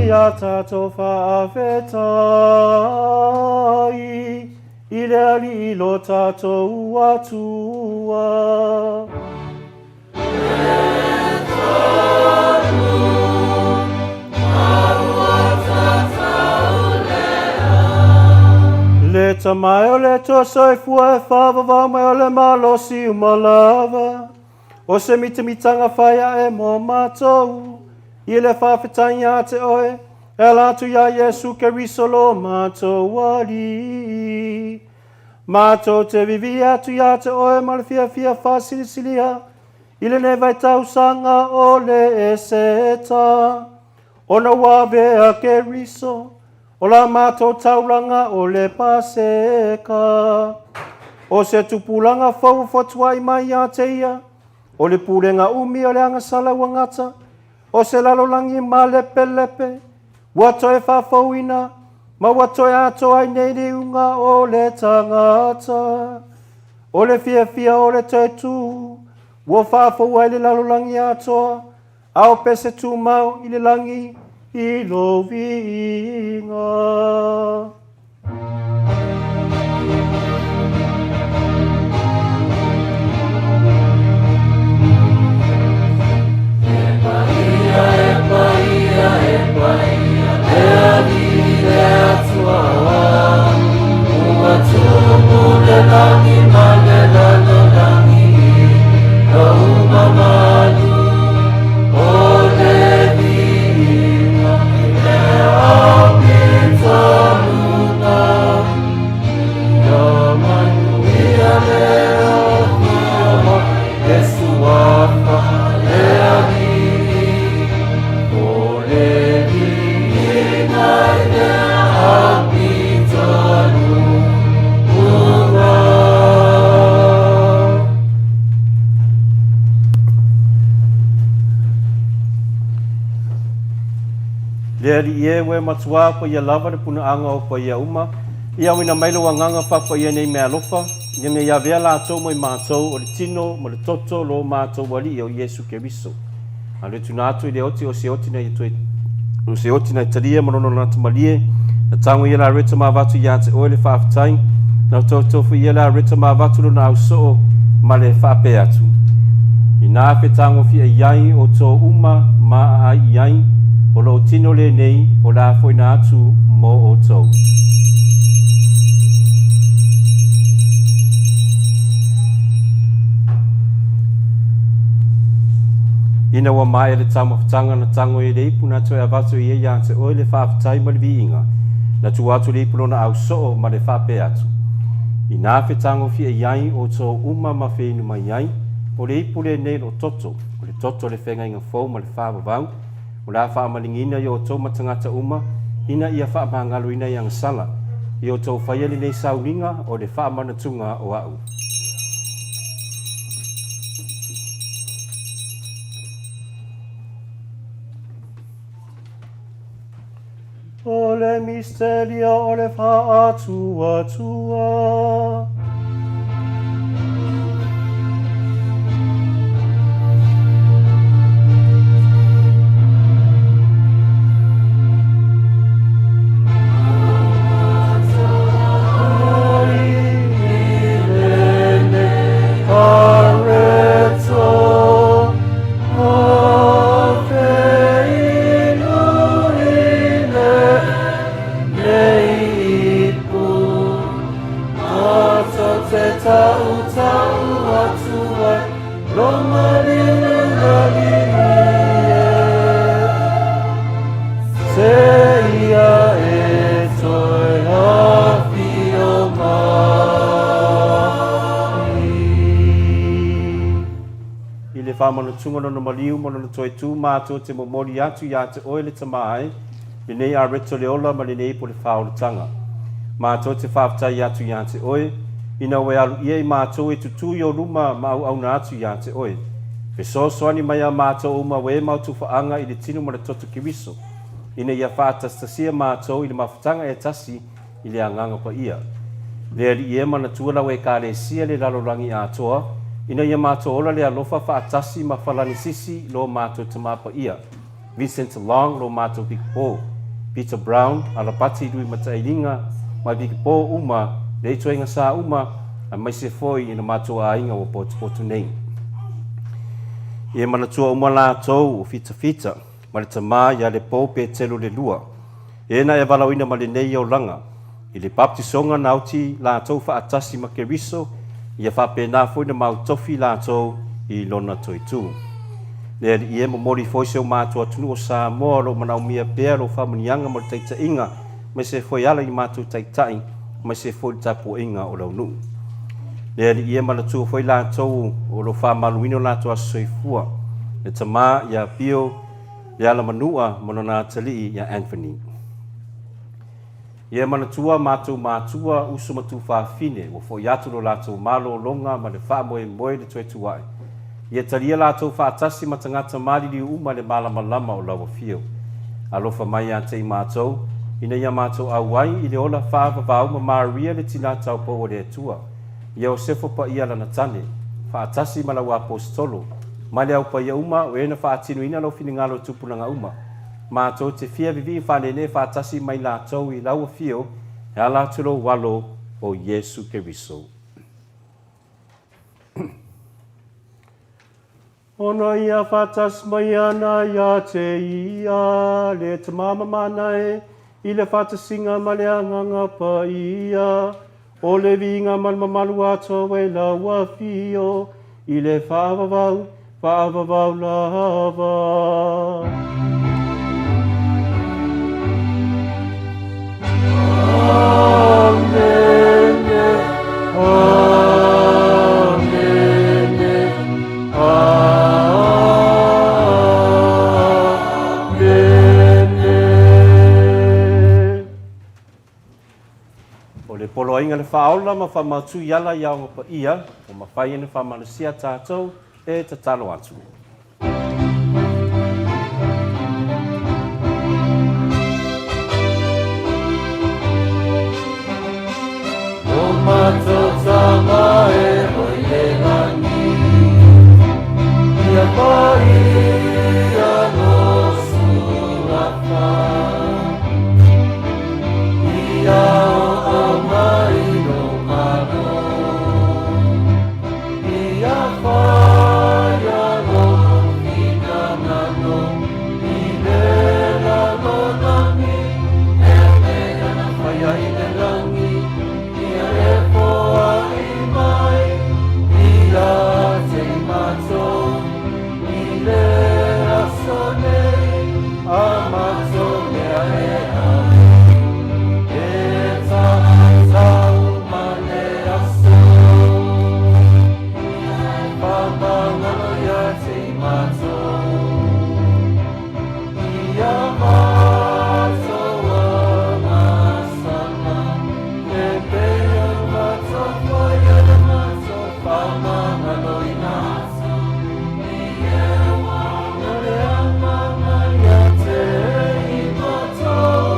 [SPEAKER 1] Ia tatou faafetai i le Alii lo tatou Atua. Le Tama e o le Atua soifua e faavavau mai o le malosi uma lava, o se mitamitaga fai ae mo matou, i le faafetai ia te oe, e ala atu iā Iesu Keriso lo matou Alii. Matou te viviia atu ia te oe ma le fiafia faasilisilia i lenei vaitausaga o le Eseta, ona ua avea Keriso o la matou taulaga o le Paseka. O se tupulaga fou ua fotuai mai ia te ia, o le pulega umi o le agasala ua gata, o se lalolagi malepelepe, Ua toe faafouina ma ua toe atoa ai nei le iuga o le tagata. O le fiafia o le toe tū, ua faafou ai le lalolagi atoa, a o pese tumau i le lagi i lou viiga. Le Alii e, ua e matuā paia lava le punaaga o paia uma, ia auina mai lou agaga faapaia nei meaalofa, ina nei avea latou mai matou o le tino ma le toto lo matou Alii o Iesu Keriso. A le tuna atu i le oti o se oti na ia toe o se oti na talia ma lona lata malie, na tago ia la reta ma avatu ia te oe le faafetai, na totofu ia la reta ma avatu lona ausoo ma le faapea atu. Inā fetagofia i ai outou uma ma aai i ai, o lou tino lenei o le a foina atu mo outou. Ina ua maea le taumafataga na tago i le ipu na toe avatu i ai ia te oe le faafetai ma le viiga, na tuu atu le ipu lona ausoo ma le faapea atu, Inā fetagofia i ai outou uma ma feinu mai ai, o le ipu lenei loo toto, o le toto o le feagaiga fou ma le faavavau, o le a faamaligiina i outou ma tagata uma, ina ia faamagaloina i agasala, i outou faia lenei sauniga o le faamanatuga o a'u. O le misterio o le faatuatua. I le faamanatuga lona maliu ma lona toe tu matou te momoli atu ia te oe le Tama ai, lenei areto le ola ma lenei po le faaolataga. Matou te faafetai atu ia te oe, ina ua e alu ia i matou e tutū i ou luma ma auauna atu ia te oe. Fesoasoani mai a matou uma ua e mautufaaga i le tino ma le toto Keriso, ina ia faatasitasia matou i le mafutaga e tasi i le Agaga Paia. Le Alii e manatua lau Ekalesia le lalolagi atoa, ina ia matou ola le alofa faatasi ma Falanisisi lo matou Tama Paia, Vincent Long lo matou Pikopo, Peter Brown, Alapati Lui Matailiga ma Pikopo uma le ituaiga sa uma, aemaise foi i lo matou aiga ua potopoto nei. Ia manatua uma latou o fitafita ma le Tama ia Lepo Petelo le lua, e na e valaauina ma lenei olaga, i le baptisoga na oti latou faatasi ma Keriso, ia faapena foi na mautofi latou i lona toe tu. Le Alii e, momoli foi si o matou atunuu o Samoa o lo o manaomia pea lou faamanuiaga ma le taitaiga, aemaise foi ala i matou taitai, aemaise foi le tapuaiga o lau nuu. Le Alii e, manatua foi latou o lo o faamaluina o latou aso soifua, le tama ia Bill Lealamanua ma lona atalii ia Anthony. Ia manatua matou matua, uso ma tuafafine, ua foi atu lo latou malologa ma le faamoemoe le toe tuai. Ia talia latou faatasi ma tagata maliliu uma le malamalama o lau afio. Alofa mai ia te i matou, ina ia matou auai i le ola faavavau ma Maria le Tina Taupou o le Atua, Iosefa Paia lana tane, faatasi ma lau Aposetolo, ma le au paia uma o e na faatinoina lou finagalo i tupulaga uma. Matou te fia vivii faaneenee faatasi mai latou i lau afio e ala atu lou alo o Iesu Keriso. Ona ia faatasi mai ana ia te ia le Tama mamana e, i le faatasiga ma le Agaga Paia, o le viiga ma le mamalu atoa i lau afio, i le faavavau, faavavau lava. Amene, Amene, Amene. O le poloaiga le faaola ma faamautu i ala i aoga paia ua mafai ona faamalosia tatou e tatalo atu.
[SPEAKER 6] Lo matou Tama e oi le lagi, Ia paia lo suafa, Ia oo mai lo malo, Ia faia lo finagalo, I le lalolagi, E pei ona faia i le lagi, Ia e foai mai, Ia te i matou, I le aso nei, A matou mea e ai, E tatau ma le aso, Whamangalo ia te i matou, Ia matou agasala, E pei ona matou faia le matou whamangaloina atu, I e wanga le agaga ia te i matou.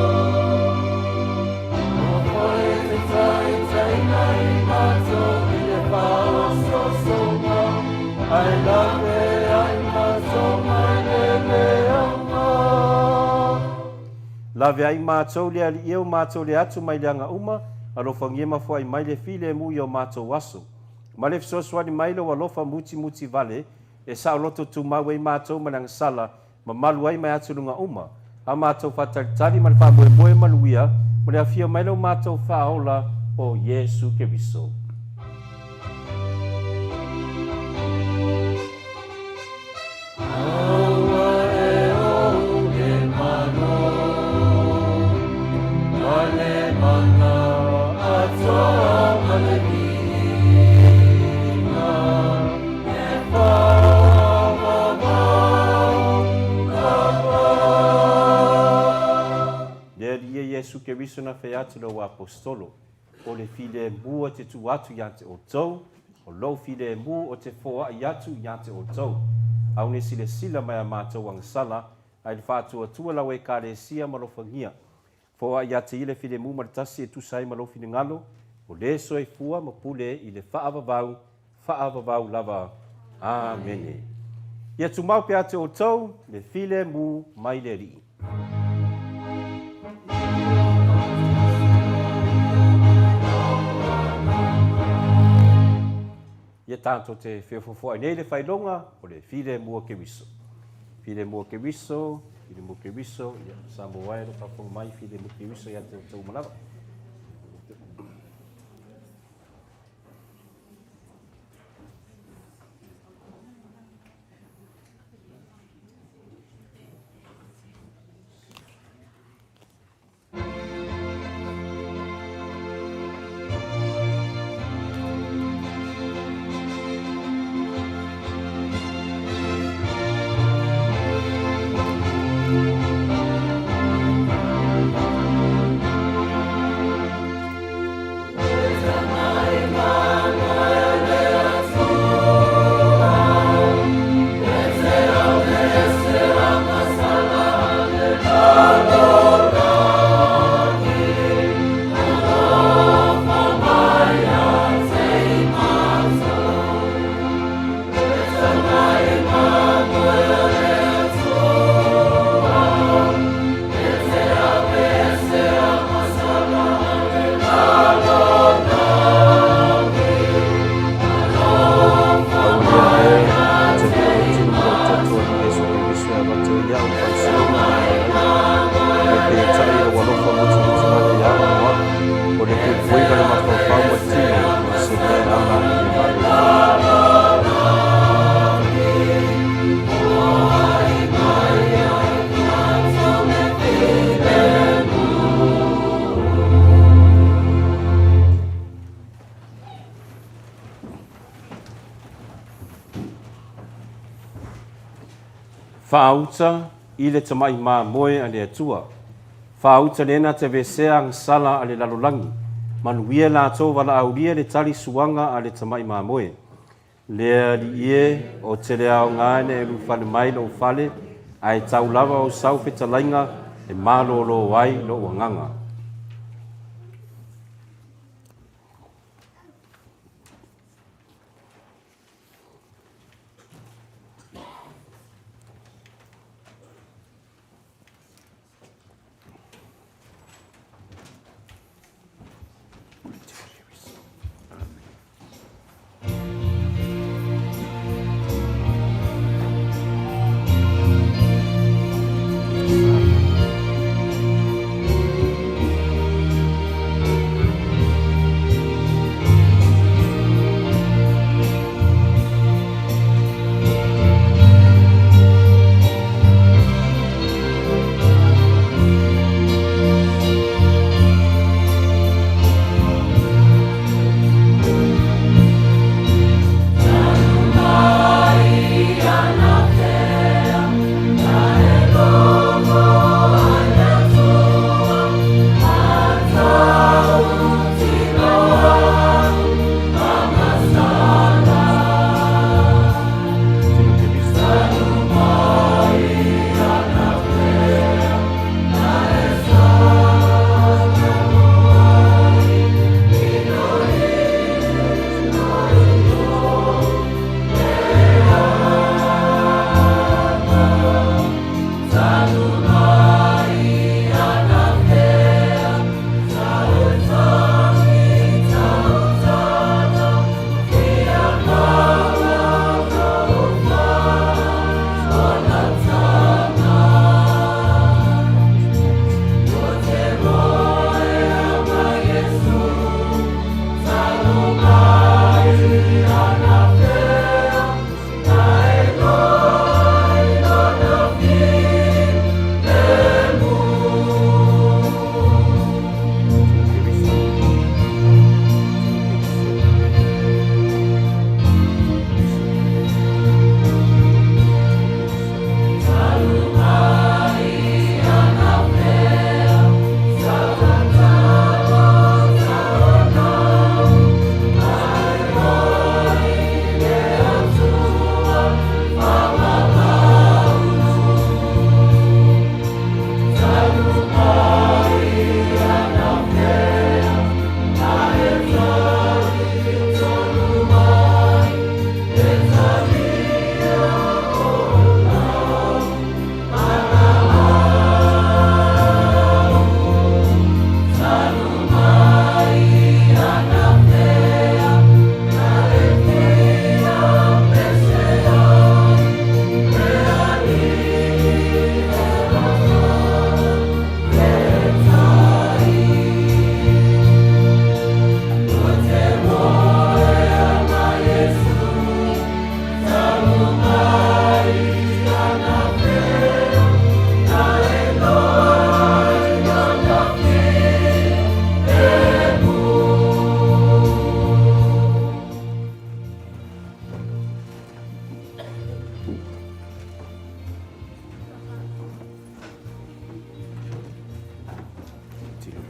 [SPEAKER 6] O koe te taitaina i matou i le faaosoosoga, Ae lape ai matou mai le leaga.
[SPEAKER 1] Lave ai matou le Alii e o matou le atu mai le aga uma, alofagia ma foai mai le filemu i o matou aso. Ma le fesoasoani mai lou alofa mutimuti vale, e saoloto tumau ai matou ma le agasala, mamalu ai mai atuluga uma, a matou faatalitali ma le faamoemoe manuia, mo le afio mai lou matou Faaola o Iesu Keriso.
[SPEAKER 6] Aua e ou le Malo, ma le mana atoa ma le viiga, e faavavau lava.
[SPEAKER 1] Le Alii e Iesu Keriso na fai atu lou Aposetolo, O le filemu o te tuu atu ia te outou, o lou filemu o te foai atu ia te outou. Aune silasila mai a matou agasala, ae le faatuatua lau Ekalesia ma lofagia. Foai ia te ia le filemu ma le tasi e tusa ai ma lou finagalo, o le soifua ma pule i le faavavau, faavavau lava. Amene. Ia tumau pea te outou le filemu mai le Alii. Ia tatou te feofofoai nei le faailoga o le filemu o Keriso. Filemu o Keriso, filemu o Keriso, ia Samoa e lo faafofoga mai, filemu o Keriso ia te outou uma lava. Faauta i le tamai mamoe a le Atua. Faauta lena te aveesea agasala a le lalolagi. Manuia latou valaaulia le tali suaga a le tamai mamoe. Le Alii e, o te le aoga ina e ulufale mai lou fale, ae tau lava o sau fetalaiga e malōlō ai lou agaga.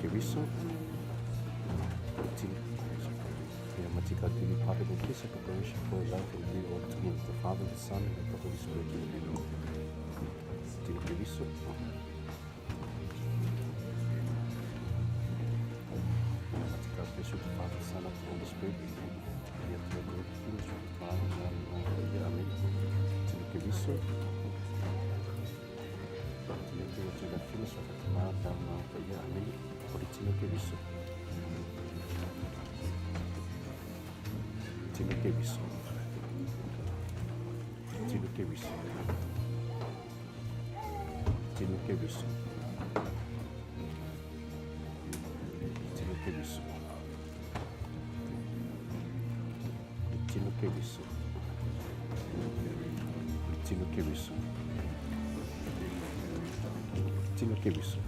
[SPEAKER 1] Keriso. May Almighty God give you pardon and peace and preparation for life and be all to him, the Father, the Son, and the Holy Spirit. Amen. Tino Keriso. May Almighty God bless you, the Father, the Son, and the Holy Spirit. Amen. Amen. Tino Keriso. Tino Keriso. Tino Keriso. Tino Keriso. Tino Keriso. Tino Keriso. Tino Keriso. Tino Keriso.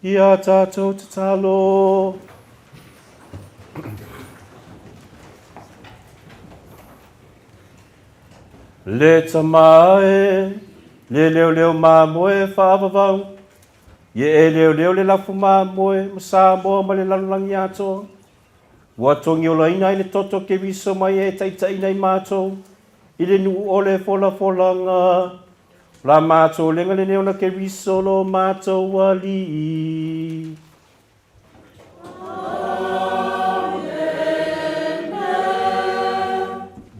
[SPEAKER 1] Ia tatou tatalo. Le Tama e, le leoleo mamoe faavavau, Ia e leoleo le lafu mamoe ma Samoa ma le lalolagi atoa. Ua togiolaina ai le toto Keriso mai e taitaiina i matou i le nuu o le folafolaga. O la matou lega lenei ona Keriso lo matou Alii.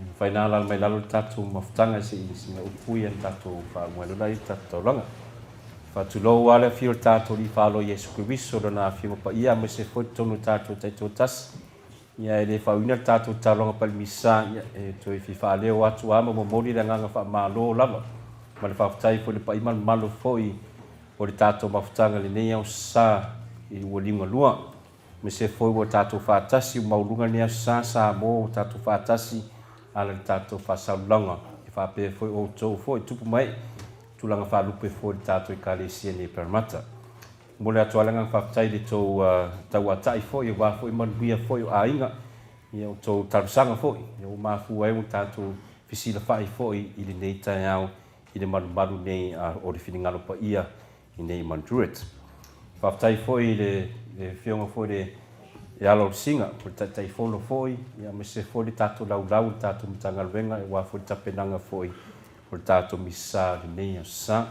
[SPEAKER 1] Mafai na alala mai lalo le tatou mafutaga se i sina upu ia na tatou faauma ai lola i le tatou taulaga. Faatulou lava le afio o le tatou Alii Faaloa Iesu Keriso, Lona Afioga Paia aemaise foi totonu o tatou taitoatasi. Ia e le faauiina le tatou taulaga palimisa, ia e toe fia faaleo atu lava ma momoli le agaga faamalo lava ma le faafetai foi i le paia ma le mamalu foi o le tatou mafutaga i lenei aso sa i ua liugalua. Aemaise foi ua tatou faatasi ua maualuga lenei aso sa Samoa ua tatou faatasi ala i le tatou faasaulalaga. E faapea foi outou foi tupu ma ee tulaga faalupe foi i le tatou Ekalesia nei i Parramatta. Momoli atu lava le agaga faafetai i le tou tauatai foi aua foi manuia foi o aiga, ia outou talosaga foi ua mafua ai ona tatou fesilafai foi i lenei taeao i le malumalu nei o le finagalo paia i nei Mount Druitt. Faafetai foi i le Afioga foi i le Alo o le Singa, o le Taitaifono foi, aemaise foi le tatou laulau i le tatou Matagaluega aua foi le tapenaga foi o le tatou Misa i lenei aso sa.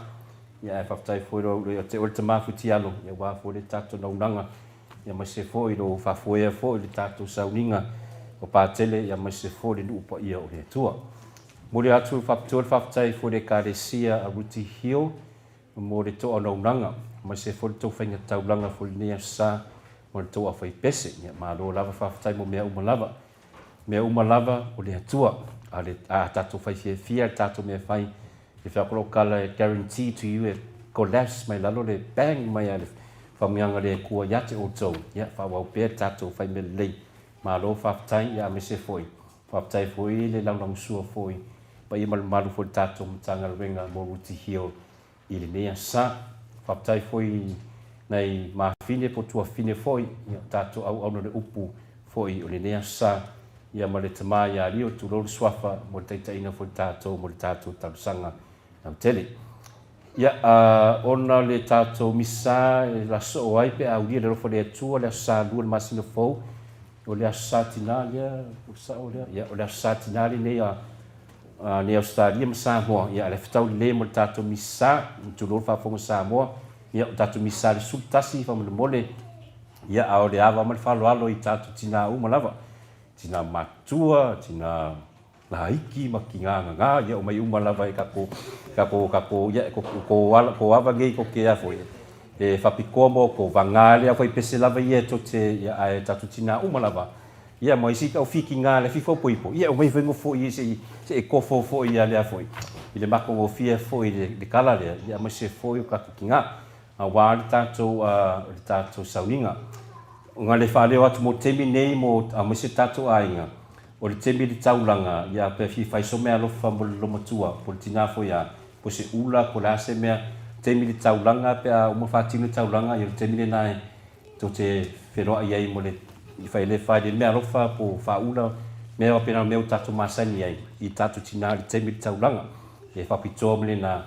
[SPEAKER 1] Ia ae faafetai foi ia te oe le Tama Futialo, aua foi le tatou naunaga, aemaise foi lou faafoea foi i le tatou sauniga o Patele, aemaise foi le nuu paia o le Atua. Momoli atu faapitoa le faafetai foi i le Ekalesia a Ruti Hill mo le toanaunaga aemaise foi le tou faiga taulaga foi i lenei aso sa ma le tou aufaipese. Ia malo lava faafetai mo mea uma lava. Mea uma lava o le Atua. A le a tatou fai fiafia le tatou mea fai e fai lou kala e guarantee to you e collapse mai lalo le bang mai a le famuiaga le Atua ia te outou. Ia faaauau pea le tatou fai mea lelei. Malo faafetai ia aemaise foi Faafetai foi i le lagolagosua foi paia ma le mamalu foi i le tatou Matagaluega mo Ruti Hill i lenei aso sa. Faafetai foi i nai mafine po o tuafafine foi o tatou auauna le upu foi o lenei aso sa, ia ma le tama ia Leo, tulou le suafa mo le taitaiina foi o tatou mo le tatou talosaga lautele. Ia, ona o le tatou misa e lasoo ai pe a aulia le alofa o le Atua le aso Sa 2 le masina fou, O le Aso Sa Tinā lea, po o le sao lea? Ia, o le Aso Sa Tinā lenei a nei Ausetalia ma Samoa, ia, a le fetau lelei mo le tatou Misi Sa, tulou le faafofoga Samoa, ia, o tatou Misi Sa i le 11 faamolemole, ia, a o le ava ma le faaaloalo i tatou tinā uma lava, tinā matutua, tinā laiti ma tinā gagā, ia, omai uma lava e tatou, tatou, tatou, ia, ko ala, ko ava nei ko te a foi, e faapitoa mo outou, vagā le aufaipese lava ia tou te, ia, ae tatou tinā uma lava, ia, ma isi au fikiga le fifopoipo, ia, omai foi nofo i se i, se i kofo foi ia lea foi, i le matagofie foi i le kala lea, ia, aemaise foi o tatou tinā, aua le tatou, le tatou sauniga. Ona le faaleo atu mo taimi nei mo, aemaise tatou aiga, O le taimi i le taulaga, ia pe fia fai so mea alofa mo le lomatua, po le tina foi a, po se ula, po le a se mea, taimi i le taulaga pe a uma faatino le taulaga, ia o le taimi lena e tou te feloai ai mo le fai le fai le mea alofa po faaula, mea faapena o mea ua tatou masani ai i tatou tina i le taimi i le taulaga. E faapitoa mo lena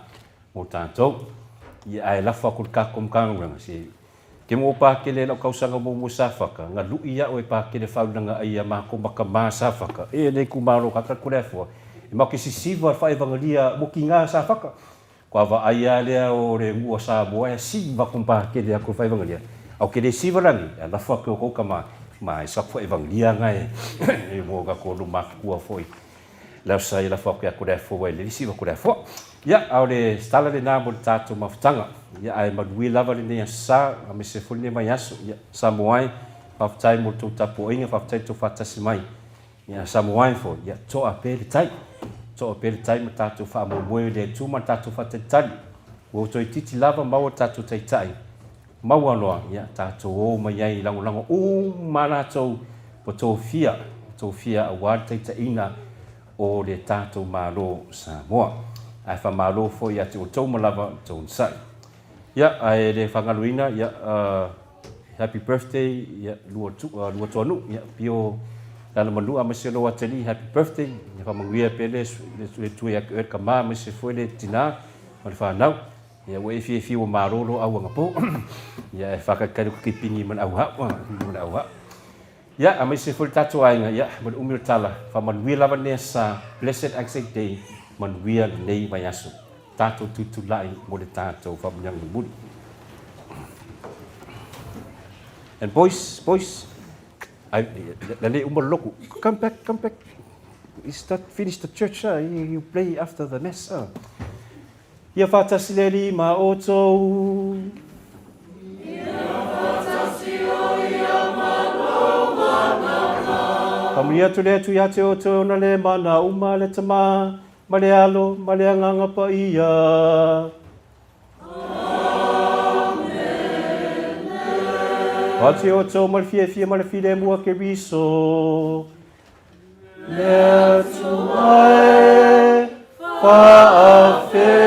[SPEAKER 1] mo tatou. Ia ae lafo atu i le tatou Matagaluega se Ke mo pakele lau kausaga muamua Safaka, nga luʻi aʻo e pakele faulanga ai ia makou ma kama Safaka, e nei kumalo ka ka kule afua, e ma ke sisiva faevangalia mo kinga Safaka. Kua vaai a lea o le mua Samoa e siva ko pakele ako faevangalia. Au ke le siva lani, e lafo ake o kou kama, ma e sapu faevangalia nga e, e mo ka ko luma kua foi. Lea sa i lafo atu ia Kuleafoa ua e le isi ua Kuleafoa. Ia, a o le tala lena mo le tatou mafutaga. Ia, ae manuia lava lenei aso sa, aemaise foi lenei vaiaso. Ia, Samoa e, faafetai mo le tou tapuaiga, faafetai le tou faatasi mai. Ia, Samoa e foi, ia, toa pea le tai. Toa pea le tai ma tatou faamoemoe i le Atua ma le tatou faatalitali. Ua toeitiiti lava maua le tatou Taitai. Maua loa, ia, tatou o mai ai i lagolago uma a latou ua tofia, tofia aua le taitaiina o le tatou Malo o Samoa. Ae faamalo foi ia te outou ma lava le tou onosai. Ia, ae le faagaloina, ia, happy birthday, ia, lua, lua Toanuu, ia, pio Lalomanua aemaise lou atalii, happy birthday. Ia faamanuia pea le, le Atua ia te oe le tama aemaise foi le tina ma le fanau. Ia, ua e fiafia ua malo lou au anapo. Ia, e faatalitali atu kipingi ma le auhau, ma le auhau. Ia, aemaise foi le tatou aiga, ia, ma le umi o le tala, faamanuia lava lenei aso, Blessed Anzac Day, manuia lenei vaiaso. Tatou tutulai mo le tatou faamanuiaga mulimuli. And boys, boys, I, la le uma le loku. Come back, come back. You start, finish the church, you play after the mass. Ia faatasi le Alii ma outou. Faamanuia atu le Atua ia te outou ona le mana uma le Tama, ma le Alo, ma le Agaga Paia. Ati outou ma le fiafia ma le filemu a Keriso. Le Atua e faafetai.